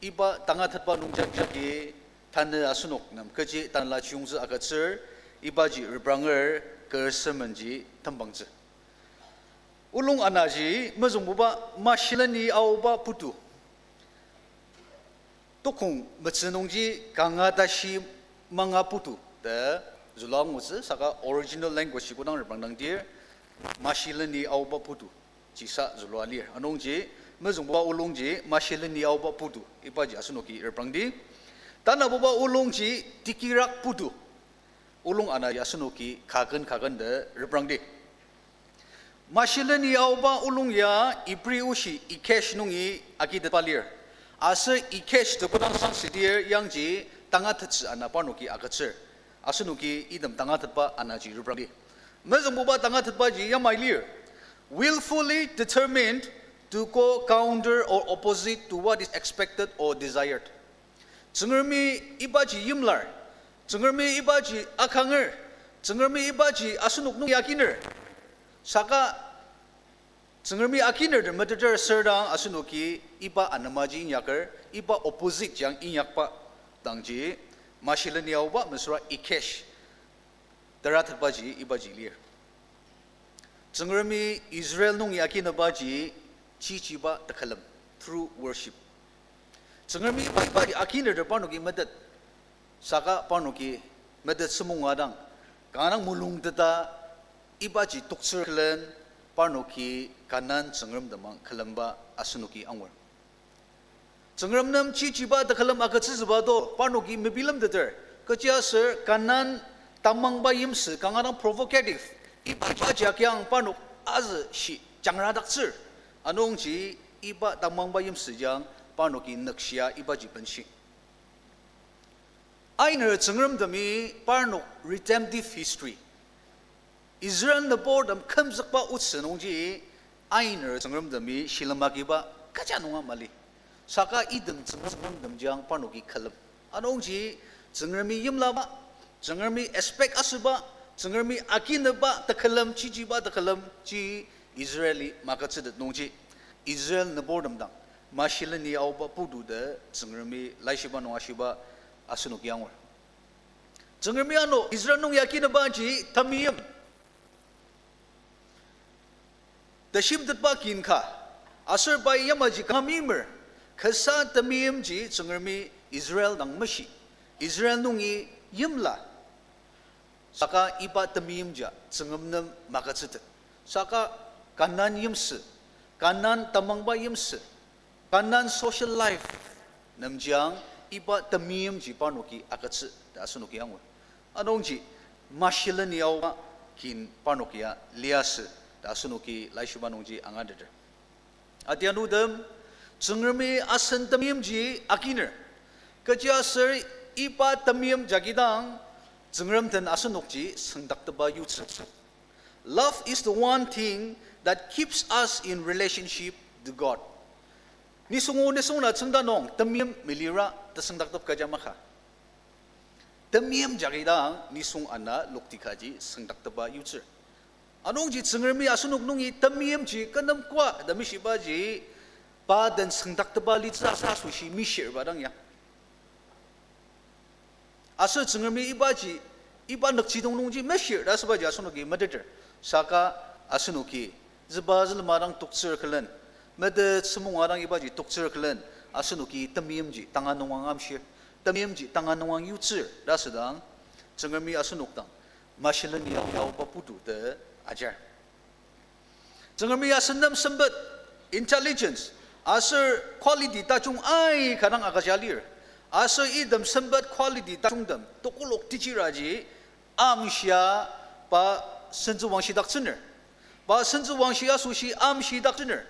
iba tangatetba nungjagi tanü asenok nem kechi tanela chiyungtsü agütsür, ibaji repranger kü sermonji tembangtsü. Olung anaji mezüngbuba mashileni aoba putu. Tokong metsü nungji kanga tashi manga putu ta zülua angutsü, saka original language kodang reprangdangdir mashileni aoba putu jisa zülua lir. Anungji mezüngbuba olungji mashileni aoba putu ibaji asenoki reprangdi. Tanabuba olungji tikirak putu. Olung anaji asenoki kaken kaken ta reprangdi. Mashileni aoba olung ya Ibri oshi Ekesh nungi agitetba lir. Aser Ekesh ta kodang sangsidir yangji tangatettsü ana parnoki agütsür. Asenoki item tangatetba anaji reprangdi. Mezüngbuba tangatetbaji yamai lir. Willfully determined to go counter or opposite to what is expected or desired. Tsüngremi ibaji yimlar, Tsüngremi ibaji akanger, Tsüngremi ibaji asenok nungi akiner. Saka Tsüngremi akiner ta meteter sür dang asenoki iba anemaji inyaker, iba opposite jang inyakba dangji, mashileni aoba mesüra Ekesh teratetbaji ibaji lir. Tsüngremi Israel nungi akinebaji chichiba tekülem, true worship. Tsüngremi iba, ibaji akiner ta parnoki metet, saka parnoki metet semunga dang, kanga dang mulungteta ibaji toktsür külen, parnoki Kanan tsüngrem temang külemba asenoki angur. Tsüngrem nem chichiba tekülem agütsütsüba to parnoki mebilemteter, kechiaser Kanan tamangba yimsü kanga dang provocative, iba, ibaji akiang parnok azü shi jangradaktsür. Anungji iba tamangba yimsü jang parnoki nükshia ibaji benshi. Ainer tsüngremtemi parnok redemptive history, Israel nübortem kümzükba otsü nungji ainer tsüngremtemi shilem agiba kecha nunga mali. Saka item tsüngrem, tsüngremtem jang parnoki külem. Anungji Tsüngremi yimlaba, Tsüngremi expect asüba, Tsüngremi akineba tekülem, chichiba tekülemji Israeli magütsütet nungji, Israel nübortem dang mashileni aoba putu ta Tsüngremi laishiba nung ashiba asenoki angur. Tsüngremi ano Israel nung yakinebaji temeim. Teshimtetba kin ka, aser pai yamaji kanga meimer, kasa temeimji Tsüngremi Israel dang meshi, Israel nungi yimla. Saka iba temeimji Tsüngrem nem magütsütet. Saka Kanan yimsü, Kanan tamangba yimsü, Kanan social life nemjiang iba temeimji parnoki agütsü ta asenoki angur. Anungji mashileni aoba kin parnokia liasü ta asenoki laishiba nungji angateter. Adianutem, Tsüngremi asen temeimji akiner. Kechiaser iba temeim jagidang Tsüngrem den asenokji süngdakteba yutsü. Love is the one thing that keeps us in relationship to God. Nisung o nisung na tsüngda nung temeim melira tesüngdaktep kaja maka. Temeim jagidang nisung ana lokti kaji süngdakteba yutsür. Anungji Tsüngremi asenok nungi temeimji kü nem koa ta meshibaji, pa den süngdakteba litsü asa asoshi mishirba dang ya. Aser Tsüngremi ibaji, iba nükjidong nungji meshir ta asübaji asenoki meteter. Saka asenoki, züba zülema dang toktsür külen, metet semunga dang ibaji toktsür külen, asenoki temeimji tanga nungang amshir, temeimji tanga nungang yutsür ta asüdang, Tsüngremi asenok dang mashileni aoba putu ta ajar. Tsüngremi asen nem sempet, intelligence, aser quality tajung aika dang agüja lir. Aser item sempet quality tajungtem tekolak techiraji amshia pa sentsüwangshidaktsüner. Pa sentsüwangshi asoshi amshidaktsüner.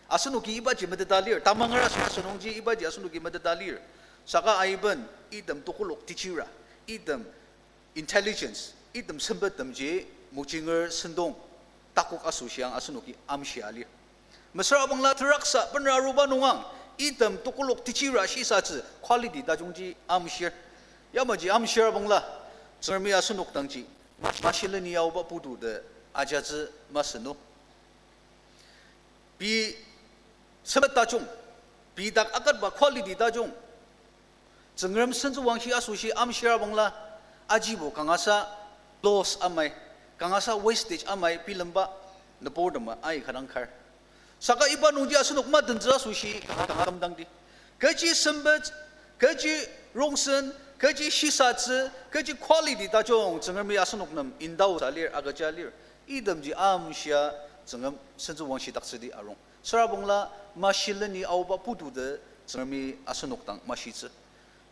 Asenoki ibaji meteta lir, tamanger asoshi nungji ibaji asenoki meteta lir. Saka aiben item tekolak techira, item intelligence, item sempettemji mojinger sentong takok asoshi ang asenoki amshia lir. Mesüra bangla teraksa benra aruba nungang, item tekolak techira shisatsü quality tajungji amshir. Yamaji amshir bangla, Tsüngremi asenok dangji mashileni aoba putu ta ajatsü masü no. Pei sempet tajung, pei dak aketba quality tajung, Tsüngrem sentsüwangshi asoshi amshir bangla, ajibo kangasa loss amai, kangasa wastage amai bilemba nüburtema aika dang kar. Saka iba nungji asenok matentsü asoshi kanga kümdangdi. Kechi sempet, kechi rongsen, kechi shisatsü, kechi quality tajung Tsüngremi asenok nem endow sa lir, agüja lir. Itemji amshia Tsüngrem sentsüwangshidaktsüdi arung. Süra bangla mashileni aoba putu ta Tsüngremi asenok dang mashitsü.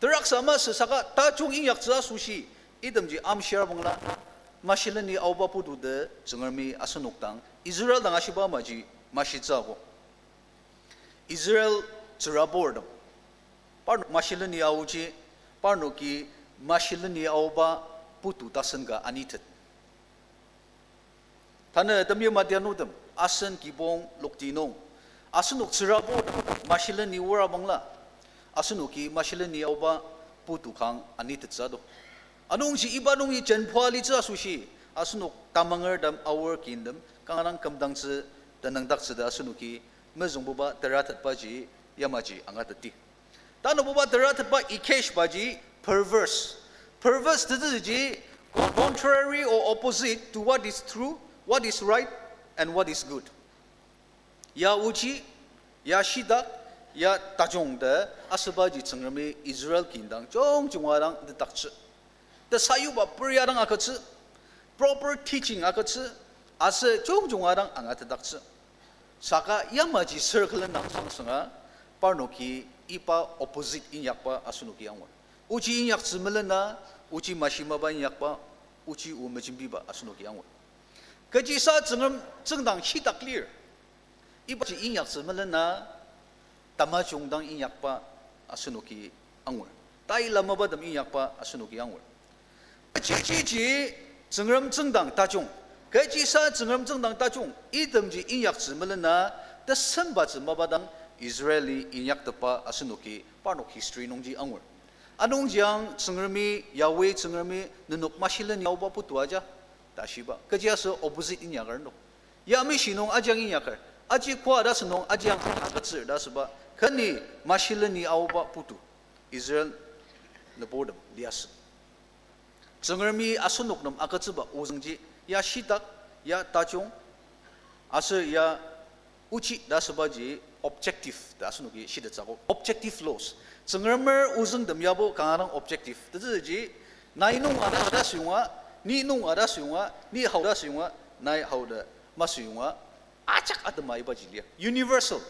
Teraksa masü saka tajung inyaktsü asoshi, itemji amshir bangla mashileni aoba putu ta Tsüngremi asenok dang Israel dang ashiba amaji mashitsü ako. Israel tsüraburtem, parnok mashileni aoji, parnoki mashileni aoba putu tasen ka anitet. Tanü temeim adianutem, asen kibong lokti nung, asenok tsüraburtem mashileni aora bangla, asenoki mashileni aoba putu kang anitettsü do. Anungji iba nungi jenpua litsü asoshi, asenok tamangertem aor kintem kanga dang kümdangtsü tenüngdaktsü ta asenoki mezüngbuba teratetbaji yamaji angateti. Tanabuba teratetba ikesh baji perverse. Perverse tetezüji contrary or opposite to what is true, what is right, and what is good. Ya ochi, ya shitak, ya tajung ta asübaji Tsüngremi Israel kindang jungjunga dang tetaktsü. Tesayuba peria dang agütsü, proper teaching agütsü, aser jungjunga dang angatetaktsü. Saka yamaji circle indang sangsanga, parnoki iba opposite inyakba asenoki angur. Ochi inyaktsü melena, ochi mashi mapa inyakba, ochi o mejembiba asenoki angur. Kechisa Tsüngrem tsüngdang shitak lir. Ibaji inyaktsü melena, tamajung dang inyakba asenoki angur. Tai lamabatem inyakba asenoki angur. Kechiji Tsüngrem tsüngdang tajung, kechisa Tsüngrem tsüngdang tajung, itemji inyaktsü melena, tesembatsü mapa dang Israeli inyaktepba asenoki parnok history nungji angur. Anungji ang Tsüngremi, Yahweh Tsüngremi nenok mashileni aoba putu aja ta shiba. Kechiaser opposite inyaker no. Yamishi nung ajang inyaker, aji koa ta sünung ajang agütsür ta süba, kani mashileni aoba putu Israel nüburtem liasü. Tsüngremi asenok nem agütsüba ozüngji, ya shitak, ya tajung, aser ya ochi ta sübaji objective ta asenoki shitettsü akok. Objective laws. Tsüngremer ozüngtem yabo kanga dang objective. Tetsüji, nai nunga ta süyonga, ni nunga ta süyonga, ni hao ta süyonga, nai hao ta masüyonga, ajak atema ibaji lir. Universal.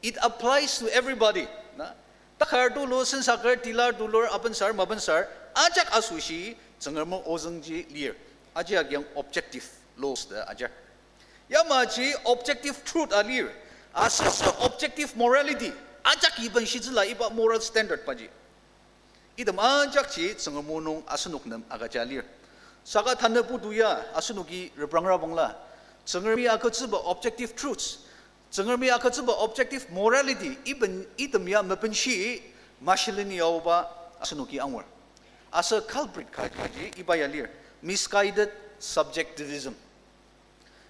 It applies to everybody. Na? Takar tulu, sensaker, tilar, tulur, apensar, mapensar, ajak asoshi, Tsüngremer ozüngji lir. Aji agiang objective laws ta ajar. Yamaji objective truth a lir, aser sü objective morality, ajak iben shitsüla iba moral standard baji. Item ajakji Tsüngrem o nung asenok nem agüja lir. Saka tanü putu ya asenoki reprangra bangla, Tsüngremi agütsüba objective truths, Tsüngremi agütsüba objective morality, iben item ya mepenshi mashileni aoba asenoki angur. Aser culprit kaji iba ya lir, misguided subjectivism.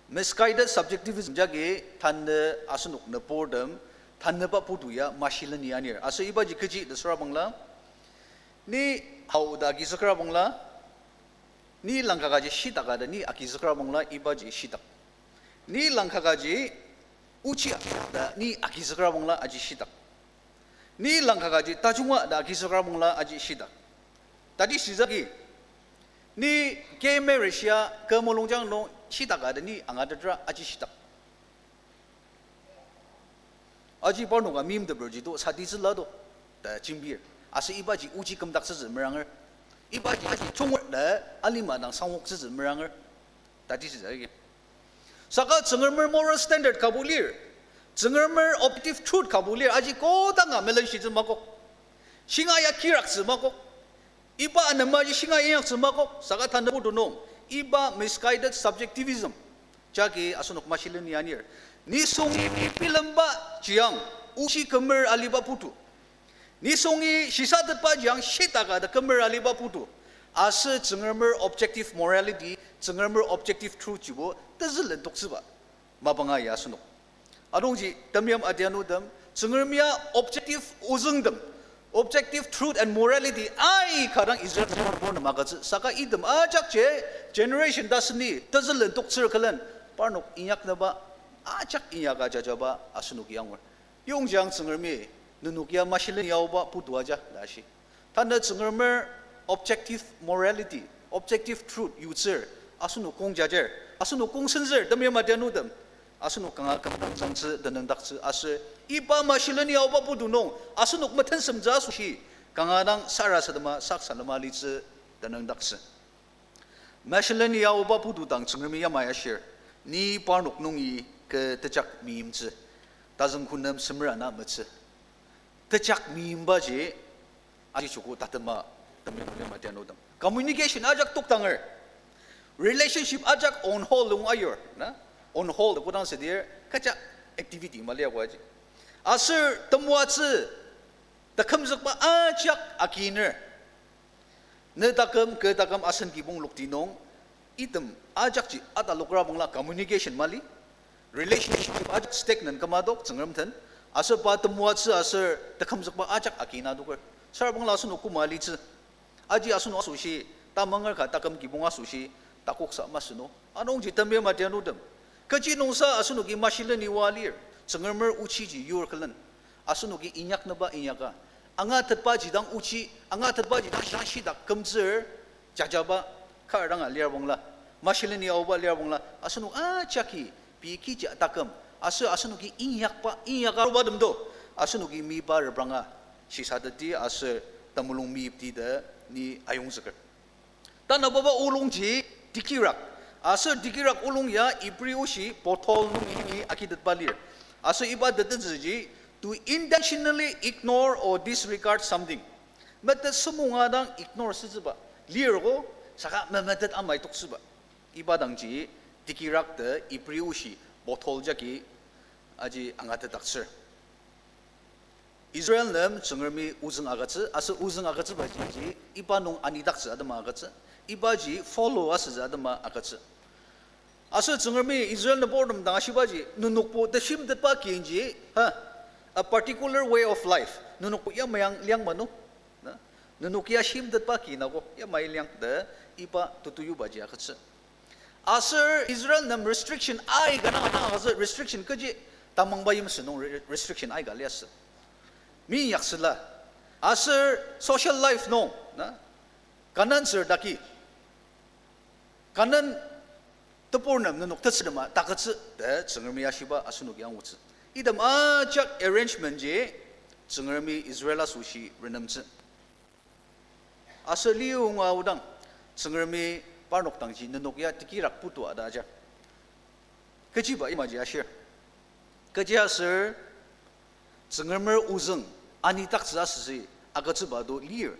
Misguided subjectivism jagi tanü asenok nüburtem, tanüba putu ya mashileni anir. Aser ibaji kechi ta süra bangla, ni hao ta agizükra bangla, ni langkakaji shitak ta ni agizükra bangla ibaji shitak. Ni langkakaji ochi ta ni agizükra bangla aji shitak. Ni langkakaji tajunga ta agizükra bangla aji shitak. Tati shizaki, ni gay marriage ya kü mulungjang nung shitak ta ni angatetra aji shitak. Aji parnoka meimteperji to satitsüla to ta jembir. Aser ibaji ochi kümdaktsütsü meranger. Ibaji aji chunger ta alima dang sangoktsütsü meranger. Tatishitsü agi. Saka Tsüngremer moral standard kabo lir. Tsüngremer objective truth kabo lir. Aji kodanga melenshitsü makok. Shinga ya kiraktsü makok. Iba anemaji shinga inyaktsü makok. Saka tanü putu nung, iba misguided subjectivism jagi asenok mashileni anir. Nisungi bilemba jiang, ochi kümer aliba putu. Nisungi shisatetba jiang shitaka ta kümer aliba putu. Aser Tsüngremer objective morality, Tsüngremer objective truth jibo tezülen toktsüba mapanga ya asenok. Anungji temeim adianutem, Tsüngrem ya objective ozüngtem, objective truth and morality aika dang Israel Tsüngrem nem agütsü. Saka item ajakji generation taseni tezülen toktsür külen parnok inyaknüba ajak inyaka jajaba asenoki angur. Yongjiang Tsüngremi nenok ya mashileni aoba putu aja ta shi. Tanü Tsüngremer objective morality, objective truth yutsür, asenok kong jajar, asenok kong senzür, temeim adianutem, asenok kanga kümdangtsü tenüngdaktsü aser iba mashileni aoba putu nung asenok metensemtsü asoshi kanga dang sarasadema saksalema litsü tenüngdaktsü. Mashileni aoba putu dang Tsüngremi yamai ashir, ni parnok nungi kü tejak meimtsü, tazüng kü nem semer ana metsü. Tejak meimbaji aji joko tatema, temeim adianutem, communication ajak toktanger. Relationship ajak on hold nung ayur, na? On hold kodang südir, kecha activity mali akoaji. Aser temoatsü, takümzükba ajak akiner. Ne taküm, kü taküm asen kibong lokti nung, item ajakji atalokra bangla communication mali, relationship ajak stagnant kümadok Tsüngrem den, aser pa temoatsü aser takümzükba ajak akina adoker. Sür bangla asenok koma litsü. Aji asenok asoshi, tamanger ka taküm kibong asoshi, takoksa masü no. Anungji temeim adianutem, kechi nungsa asenoki mashileni oa lir, Tsüngremer ochiji yur külen, asenoki inyaknüba inyaka, angatetbaji dang ochi, angatetbaji dang shitak kümtsür jajaba kar danga lir bangla, mashileni aoba lir bangla, asenok ajaki pei kechi taküm, aser asenoki inyakba, inyaka arubatem do, asenoki meyipa repranga shisatetti aser temulung meyipti ta ni ayongzüker. Tanababa olungji dikirak. Aser dikirak olung ya Ibri oshi bothol nungi agitetba lir. Aser iba tetezüji, to intentionally ignore or disregard something. Metet semunga dang ignore sütsüba lir ko, saka memetet amai toktsüba. Iba dangji dikirak ta Ibri oshi bothol jagi aji angatetdaktsür. Israel nem Tsüngremi ozüng agütsü, aser ozüng agütsübaji, iba nung anidaktsü atema agütsü, ibaji follow asütsü atema agütsü. Aser Tsüngremi Israel nübortem dang ashibaji, nenokbo teshimtetba kinji, ha, a particular way of life, nenokbo yamai liang mano, na? Nenok ya shimtetba kin ako yamai liang ta iba tutuyubaji agütsü. Aser Israel nem restriction aika dang, aser restriction kechi tamangba yimsü nung re-, restriction aika liasü. Minyaksüla. Aser social life nung, na? Kanan sür daki, Kanan tebur nem nenok tetsürtema takütsü ta Tsüngremi ashiba asenoki angutsü. Item ajak arrangement ji Tsüngremi Israel asoshi renemtsü. Aser liyonga aodang, Tsüngremi parnok dangji nenok ya tekirak putu ata ajar. Kechiba imaji ashir. Kechiaser Tsüngremer ozüng anidaktsü asüsü agütsüba do lir.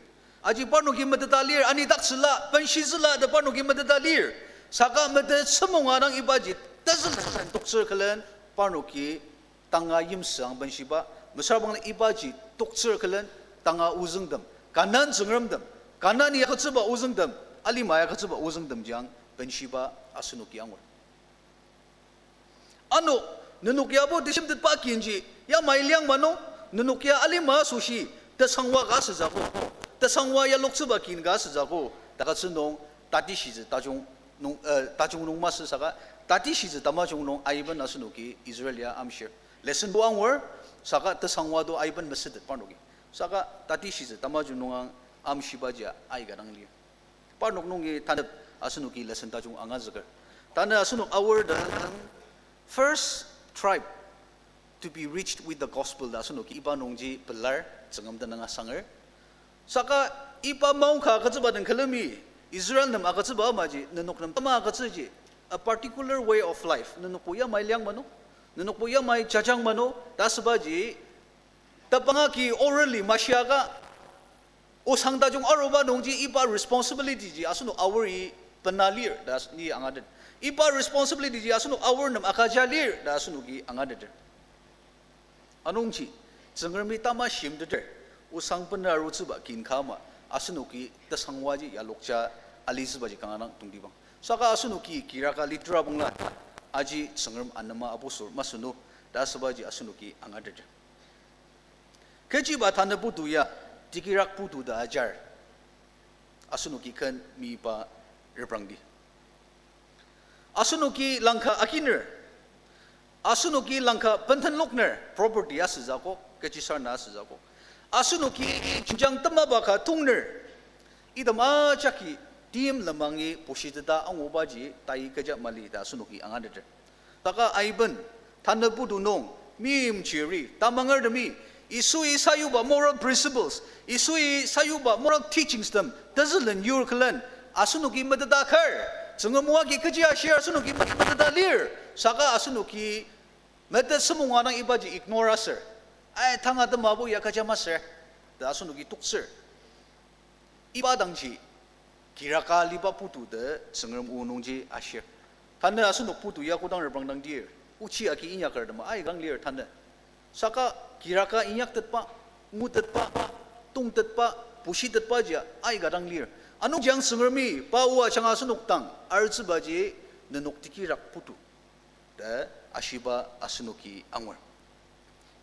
Aji parnoki meteta lir, anidaktsüla, benshitsüla ta parnoki meteta lir. Saka metet semunga dang ibaji tezülsen toktsür külen parnoki tanga yimsüang benshiba, mesüra bangla ibaji toktsür külen tanga ozüngtem, Kanan tsüngremtem, Kanan ya agütsüba ozüngtem, alima ya agütsüba ozüngtemji ang benshiba asenoki angur. Ano, nenok yabo teshimtetba kinji yamai liang mano, nenok ya alima asoshi tesangwa ka asütsü ko, tesangwa yaloktsüba kin ka asütsü ko, takütsü nung tatishitsü tajung nung, eh, tajung nung masü saka, tatishitsü tamajung nung aiben asenoki Israel ya amshir. Lesson bo angur, saka tesangwa do aiben mesütet parnoki. Saka tatishitsü tamajung nung ang amshibaji aika dang lir. Parnok nungi tanep asenoki lesson tajung angazüker. Tanü asenok aor ta first tribe to be reached with the gospel ta asenoki iba nungji pelar, Tsüngrem tenüng asanger. Saka iba maongka agütsüba den külemi, Israel nem agütsüba amaji, nenok nem tama agütsüji, a particular way of life, nenokbo yamai liang mano, nenokbo yamai jajang mano, ta asübaji, tebang agi orally mashiaka, osang tajung aruba nungji iba responsibility ji asenok aori bena lir ta as-, ni angatet. Iba responsibility ji asenok aor nem agüja lir ta asenoki angateter. Anungji, Tsüngremi tama shimteter, osang bena arutsüba kin ka ama, asenoki tesangwaji yalokja alitsübaji kanga dang tongtibang. Saka asenoki kiraka litura bangla, aji Tsüngrem anema apusur masü nü, ta asübaji asenoki angateter. Kechiba tanü putu ya, tikirak putu ta ajar. Asenoki ken miba reprangdi. Asenoki langka akiner. Asenoki langka bentenlokner, property asütsü akok, kechisarena asütsü akok. Asenoki jenjang temaba ka tongner. Item ajaki tim lemangi bushiteta angubaji tai kecha mali ta asenoki angateter. Saka aiben, tanü putu nung, meimchiri, tamangertemi, Yisui sayuba moral principles, Yisui sayuba moral teachings tem tezülen yur külen, asenoki meteta kar, Tsüngrem o agi kechi ashir asenoki meteta lir, saka asenoki metet semonga dang ibaji ignore aser, ai, tanga temabo ya kecha masür, ta asenoki toktsür. Iba dangji kiraka aliba putu ta Tsüngrem o nungji ashir. Tanü asenok putu ya kodang reprangdangdir, ochi agi inyaker tema aika dang lir tanü. Saka kiraka inyaktetba, ngutetba, tongtetba, bushitetba jia aika dang lir. Anungji ang Tsüngremi pa o ajanga asenok dang artsübaji nenok tikirak putu ta ashiba asenoki angur.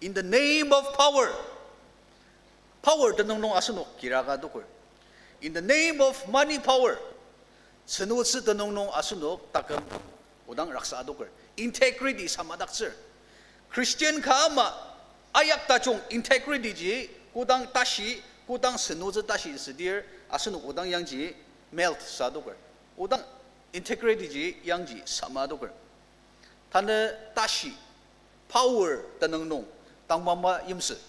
In the name of power. Power tenüng nung asenok kiraka adoker. In the name of money power. Senotsü tenüng nung asenok taküm odang raksa adoker. Integrity samadaktsür. Christian ka ama ayak tajung integrity ji kodang tashi, kodang senotsü tashi südir, asenok odang yangji melt sa adoker. Odang integrity ji yangji sama adoker. Tanü tashi, power tenüng nung tangmangba yimsü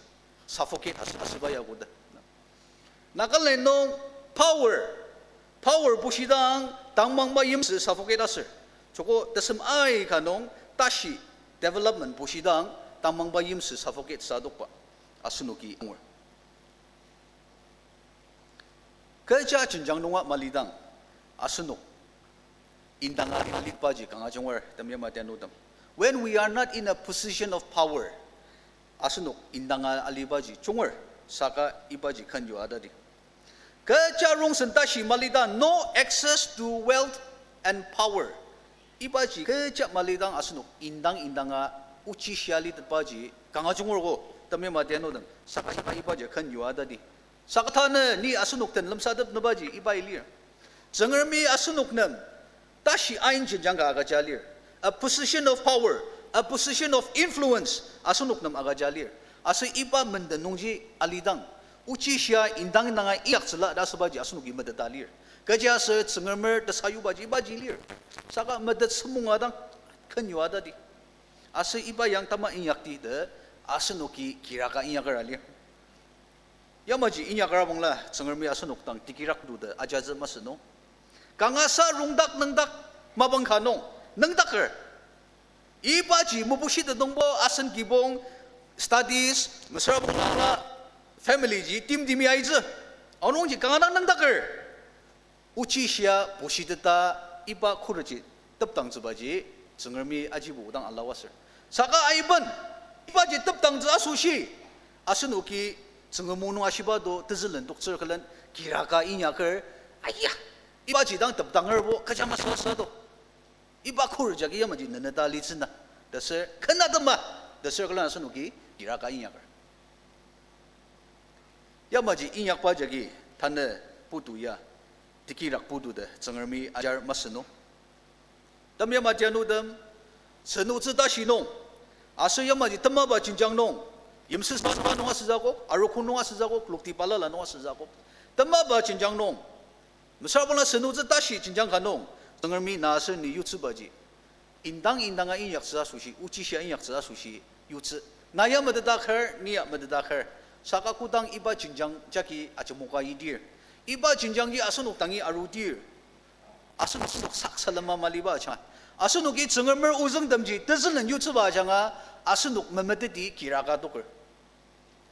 suffocate as-, asüba ya koda. Nagaland nung power, power bushidang tangmangba yimsü suffocate aser. Joko tesem aika nung tashi development bushidang tangmangba yimsü suffocate sa adokba asenoki angur. Kecha jenjang nunga malidang, asenok indanga alibaji kanga junger, temyama tianudem. When we are not in a position of power, asenok indanga alibaji junger, saka ibaji ken yua atadi. Kecha rongsen tashi malidang, no access to wealth and power. Ibaji kecha malidang asenok indang indanga ochi shia litetbaji kanga jungergo, temyama tianudem, saka iba, ibaji ken yua atadi. Saka tanü ni asenok den lemsatep nübaji iba lir. Tsüngremi asenok nem tashi ain jenjang ka agüja lir. A position of power, a position of influence asenok nem agüja lir. Aser iba menden nungji alidang, ochi shia indang indanga inyaktsüla ta asübaji asenoki meteta lir. Kechiaser Tsüngremer tesayubaji ibaji lir. Saka metet semonga dang ken yua atadi. Aser iba yang tama inyakti ta asenoki kiraka inyaker alir. Yamaji inyaker abangla Tsüngremi asenok dang tikirak putu ta ajatsü masü nung. Kangasa rongdak nüngdak mapang ka nung nüngdaker. Ibaji mebushitet nungbo asen kibong studies, mesüra bangla family ji timtimi aitsü. Anungji kanga dang nüngdaker. Ochi shia bushiteta iba khuretji tepdangtsübaji Tsüngremi ajibo odang alua aser. Saka aiben, ibaji tepdangtsü asoshi, asenoki Tsüngrem o nung ashiba do tezülen toktsür külen kiraka inyaker, aya, ibaji dang tepdangerbo kecha masasa do. Iba khuret jagi yamaji neneta litsüna, ta ser ken atema, ta ser külen asenoki kiraka inyaker. Yamaji inyakba jagi tanü putu ya, tikirak putu ta Tsüngremi ajar masü nung. Temyama tianudem, senotsü tashi nung, aser yamaji temaba jenjang nung, yimsüsüba nung asütsü akok, arogo nung asütsü akok, lokti balala nung asütsü akok, temaba jenjang nung, mesüra bangla senotsü tashi jenjang ka nung, Tsüngremi na aser ni yutsübaji indang indanga inyaktsü asoshi, ochi shia inyaktsü asoshi yutsü. Na ya meteta kar, ni ya meteta kar, Saka kodang iba jenjang jagi ajemoka yidir, iba jenjangji asenok dangi arudir, asenok, asenok sak salema maliba ajanga, asenoki Tsüngremer ozüngtemji tezülen yutsüba ajanga, asenok memeteti kiraka toker.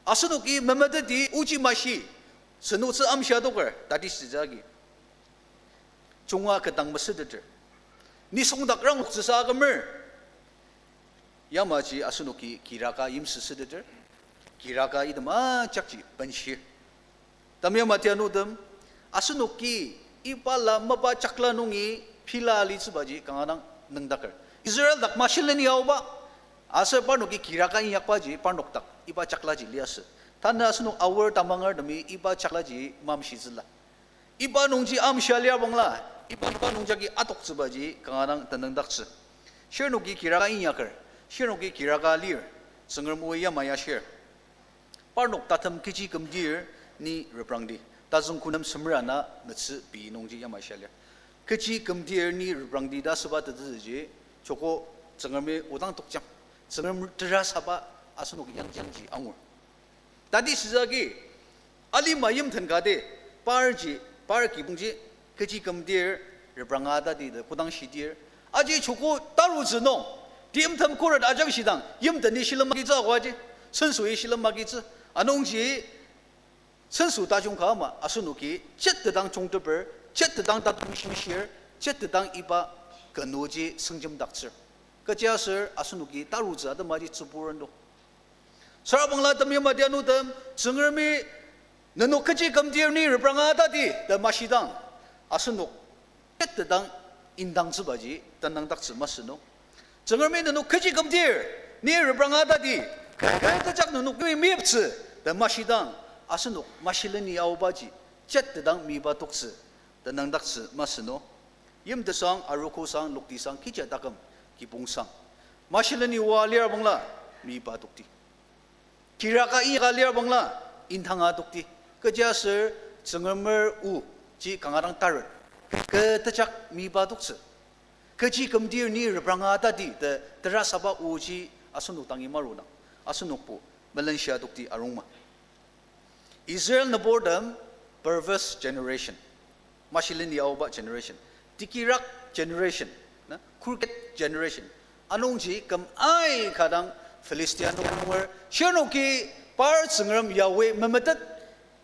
Asenoki memeteti ochi mashi, senotsü amshia toker, tati süjagi junga ketdang mesüteter. Nisung dak rangoktsüsa akümer. Yamaji asenoki kiraka yimsüsüteter. Kiraka item ajakji benshir. Temeim atianutem, asenoki iba la mapa jakla nungi pila alitsübaji kanga dang nüngdaker. Israel dak mashileni aoba, aser parnoki kiraka inyakbaji parnok dak iba jaklaji liasü. Tanü asenok aor tamangertemi iba jaklaji mamshitsüla. Iba nungji amshia lir bangla, iba, iba nungjagi atoktsübaji kanga dang tenüngdaktsü. Shirnoki kiraka inyaker, shirnoki kiraka lir, Tsüngrem o yamai ashir. Parnok tatem kechi kümdir ni reprangdi, tazüng kunem semer ana metsü pei nungji yamai shia lir. Kechi kümdir ni reprangdi ta asüba tetezüji, joko Tsüngremi odang tokjang, Tsüngrem terasaba asenok yangji angur. Tati süjagi, alima yimten kati, parji, par kibongji, kechi kümdir, repranga tati ta kodang shidir, aji joko tarutsü nung, timtem khuret ajangshidang yimteni shilem magitsü akwa ji, senso-i shilem magitsü. Anungji senso tajung ka ama asenoki jetetdang jungteper, jetetdang tatemshimshir, jetetdang iba kü nungji sengjemdaktsür. Kechiaser asenoki tarutsü atemaji tsüburendo. Sürabangla temeim atianutem, Tsüngremi nenok kechi kümdir ni repranga tati ta mashidang, asenok jetetdang indangtsübaji tenüngdaktsü masü nung. Tsüngremi nenok kechi kümdir ni repranga tati, kü, kü, tejak nenok mi meyiptsü ta mashidang, asenok mashileni aobaji jetetdang miba toktsü tenüngdaktsü masü nung. Yimtesang, arogosang, loktisang, kecha taküm, kibongtsüsang, mashileni oa lir bangla miba tokti. Kiraka inyaka lir bangla indanga tokti. Kechiaser Tsüngremer o ji kanga dang taret, kü, tejak miba toktsü. Kechi kümdir ni repranga tati ta terasaba oji asenok dangi marunang, asenokbo melenshia tokti arungma. Israel nüburtem perverse generation, mashileni aoba generation, tikirak generation, na, crooked generation. Anungji küm aika dang Philistia nunger, shirnoki par Tsüngrem Yahweh memetet,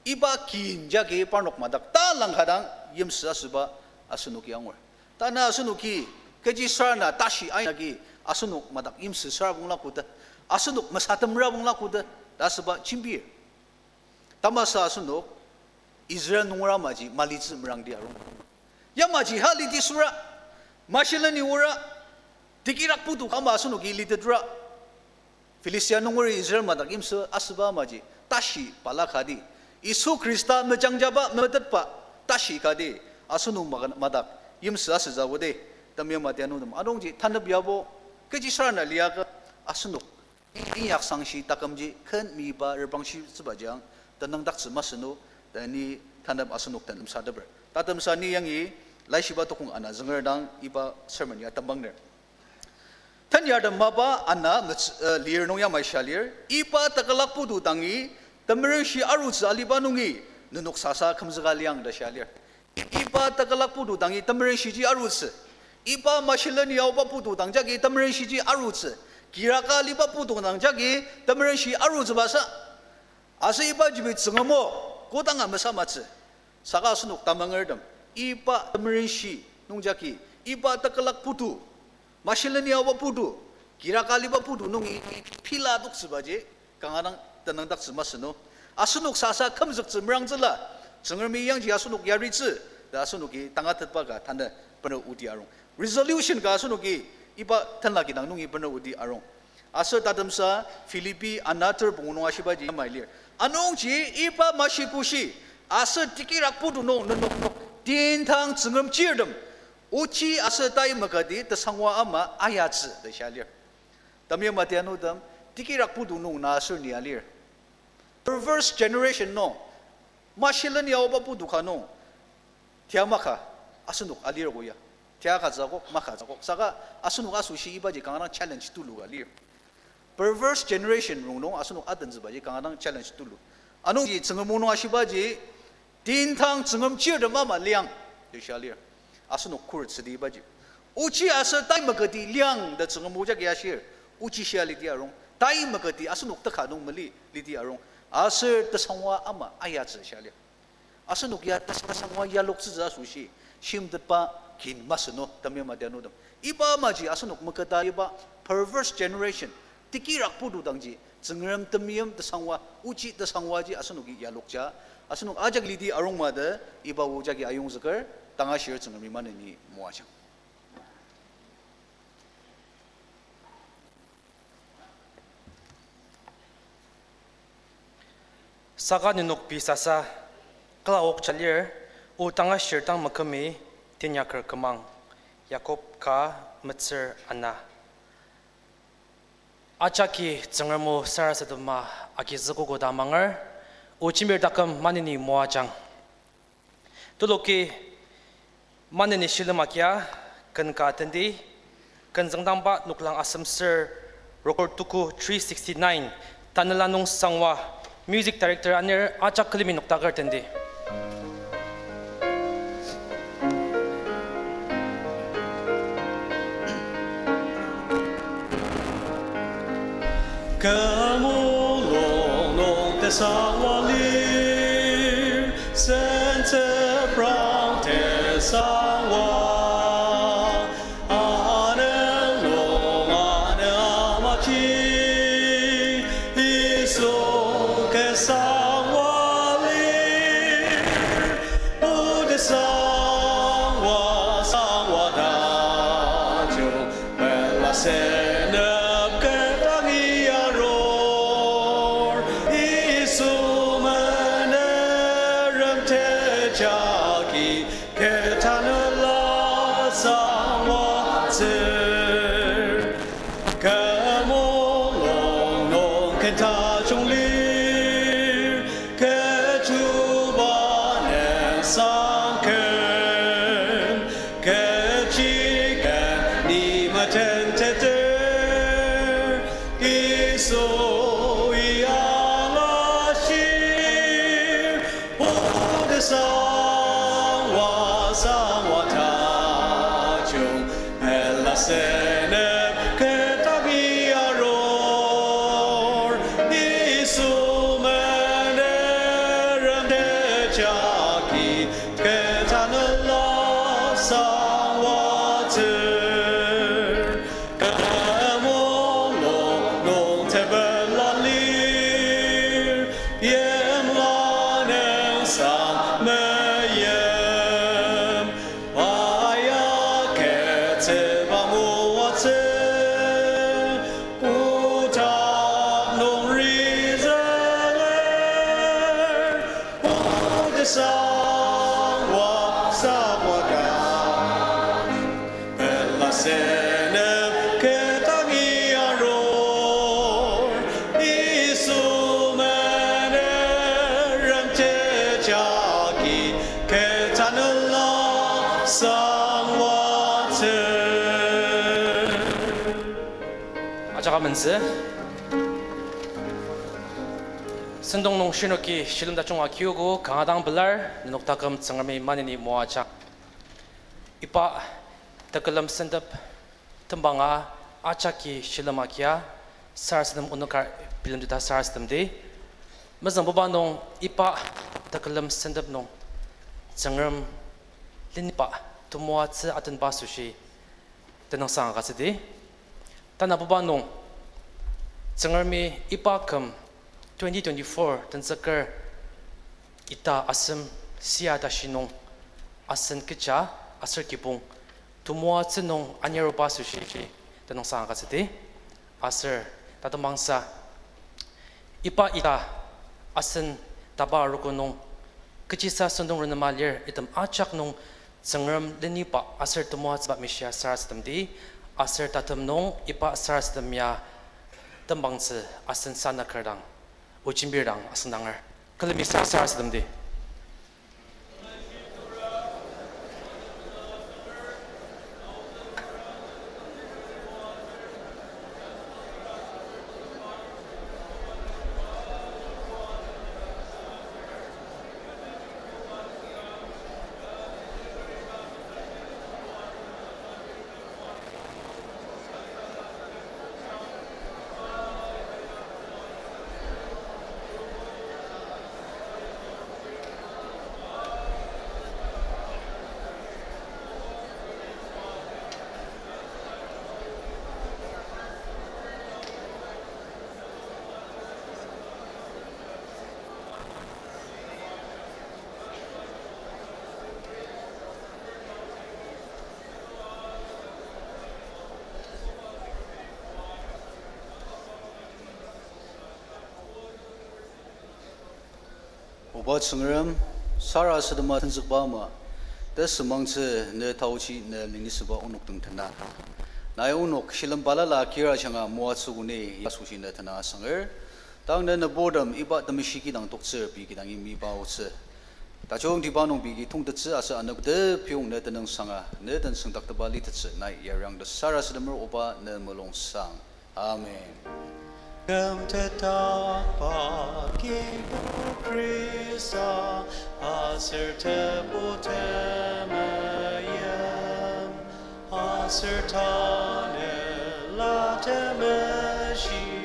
iba kin jagi parnok madak talang ka dang yimsü asüba asenoki angur. Tanü asenoki kechi sür na tashi aina agi asenok madak yimsü süra bangla koda, asenok mesatemra bangla koda ta asüba jembir. Tamasa asenok Israel nunger amaji malitsü merangdi arung. Yamaji haliti süra, mashileni ora, tikirak putu ka ama asenoki litetra, Philistia nungeri Israel madak yimsü asüba amaji tashi balaka di, Yisu Khrista mejangjaba memetetba tashi ka di, asenok makan madak yimsü asütsü odi. Temeim atianutem, anungji tanep yabo kechi sür na liaka asenok inyaksangshi takümji ken miba reprangshitsübaji ang tenüngdaktsü masü nung, ta ni tanep asenok den lemsateper. Tatemsa ni yangi laishiba tokong ana züngerdang iba sermon ya tembangner. Tenyartem mapa ana mets-, eh, lir nung yamai shia lir, iba tekolak putu dangi temerenshi arutsü aliba nungi nenok sasa kümzüka liang ta shia lir. Iba tekolak putu dangi temerenshiji arutsü. Iba mashileni aoba putu dang jagi temerenshiji arutsü. Kiraka aliba putu dang jagi temerenshi arutsübasa. Aser iba jembi Tsüngrem o kodanga mesamatsü. Saka asenok tamangertem, iba temerenshi nung jagi, iba tekolak putu, mashileni aoba putu, kiraka aliba putu nungi pela toktsübaji kanga dang tenüngdaktsü masü nung. Asenok sasa kümzüktsü merangtsüla, Tsüngremi yangji asenok yaritsü ta asenoki tangatetba ka tanü bener odi arung. Resolution ka asenoki iba tenla kidang nungi bener odi arung. Aser tatemsa Philippi ana ter pungu nung ashibaji yamai lir. Anungji iba mashikoshi aser tikirak putu nung nenok nok tintang Tsüngrem chirtem ochi aser tai makati tesangwa ama ayatsü ta shia lir. Temeim atianutem, tikirak putu nung na aser ni alir. Perverse generation nung, mashileni aoba putu ka nung, tia maka asenok alir ko ya. Tia katsü akok, maka tsü akok. Saka asenok asoshi ibaji kanga dang challenge tulu ka lir. Perverse generation rongnung asenok adentsübaji kanga dang challenge tulu. Anungji Tsüngrem o nung ashibaji, tintang Tsüngrem chirtem ama liang, ta shia lir. Asenok khuret südi ibaji. Ochi aser tai maketi liang ta Tsüngrem o jagi ashir. Ochi shia liti arung. Tai maketi asenok teka nung mali liti arung. Aser tesangwa ama ayatsü shia lir. Asenok ya tesangwa yaloktsütsü asoshi, shimtetba kin masü no, temeim adianutem. Iba amaji asenok meketa iba perverse generation, tekirak putu dangji, Tsüngrem temeim tesangwa, ochi tesangwaji asenoki yalokja, asenok ajak liti arung ma ta, iba o jagi ayongzüker, tangashir Tsüngremi maneni moajang. Saka nenok pei sasa, kala okja lir, o tangashir dang mekümi, tenyaker kümang, Yakob ka metsür ana. Ajaki Tsüngrem o sarasadema agizükogo ta amanger, o jembir taküm maneni moajang. Tuluki maneni shilem agia ken ka tendi, ken züngdangba noklang asem ser, rokur tuku three sixty-nine, Tanela nung Sangwa, music director anir ajak külemi noktaker tendi. Kü mulung nung tesangwa lir, sentsüprang tesangwa. Anü nung anü amaji, Yisu kesangwa lir, o tesangwa, sangwa tajung, pela senep ketangi arur, Yisu menerem tejagi, kü tanela sangwatsür. Kü mulung nung ken tajung lir, kü chuba nüngsangken, kechiken ni metenteter, Yisui angashir, o tesangwa, sangwa tajung, pela senep ketangi arur, Yisu menerem tejagi, kü tanela sangwatsür. Kü mulung nung tepela lir, yimla nüngsang meim, pa ya ketsüba moatsü, kotak nung rizünger, o tesangwa, sangwa ta, pela senep ketangi arur, Yisu menerem tejagi, kü tanela sangwatsür. Ajak amentsü. Sentong nung shinoki shilem tajung agiogo kanga dang pelar, nenok taküm Tsüngremi maneni moajang. Iba tekülem sentep tembanga ajaki shilem agia sarasadem onük ka bilemteta sarasademdi. Mezüngbuba nung iba tekülem sentep nung Tsüngrem leniba temoatsü atenba asoshi tenüngsang agütsüdi. Tanabuba nung Tsüngremi iba küm twenty twenty-four tenzüker ita asem sia tashi nung asen kecha aser kibong temoatsü nung aniaruba asoshi tenüngsang agütsüdi. Aser tatembangsa iba ita asen taba arogo nung kechisa sentong renema lir item ajak nung Tsüngrem leniba aser temoatsüba mishia sarasademdi, aser tatem nung iba sarasadem ya tembangtsü asen sanaker dang, o jembir dang asen danger. Külemi sa sarasademdi. Oba Tsüngrem, sarasadema tenzükba ama, tesümangtsü ne taochi ne linisüba onok dang tena. Nai onok shilem balala kira ajanga moatsü kuni ya asoshi ne tena asanger. Tang ne nüburtem iba temeshi kidang toktsür pei kidangi miba aotsü. Tajungtiba nung pei ki tongtettsü aser anogo tepiyong ne tenüng sanga, ne den süngdaktepa litettsü nai yariang ta sarasademer oba ne mulung sang. Amen. Kümtetdakba Kibur Khrista, aser Tebu temeim, aser Tanela Temeshi,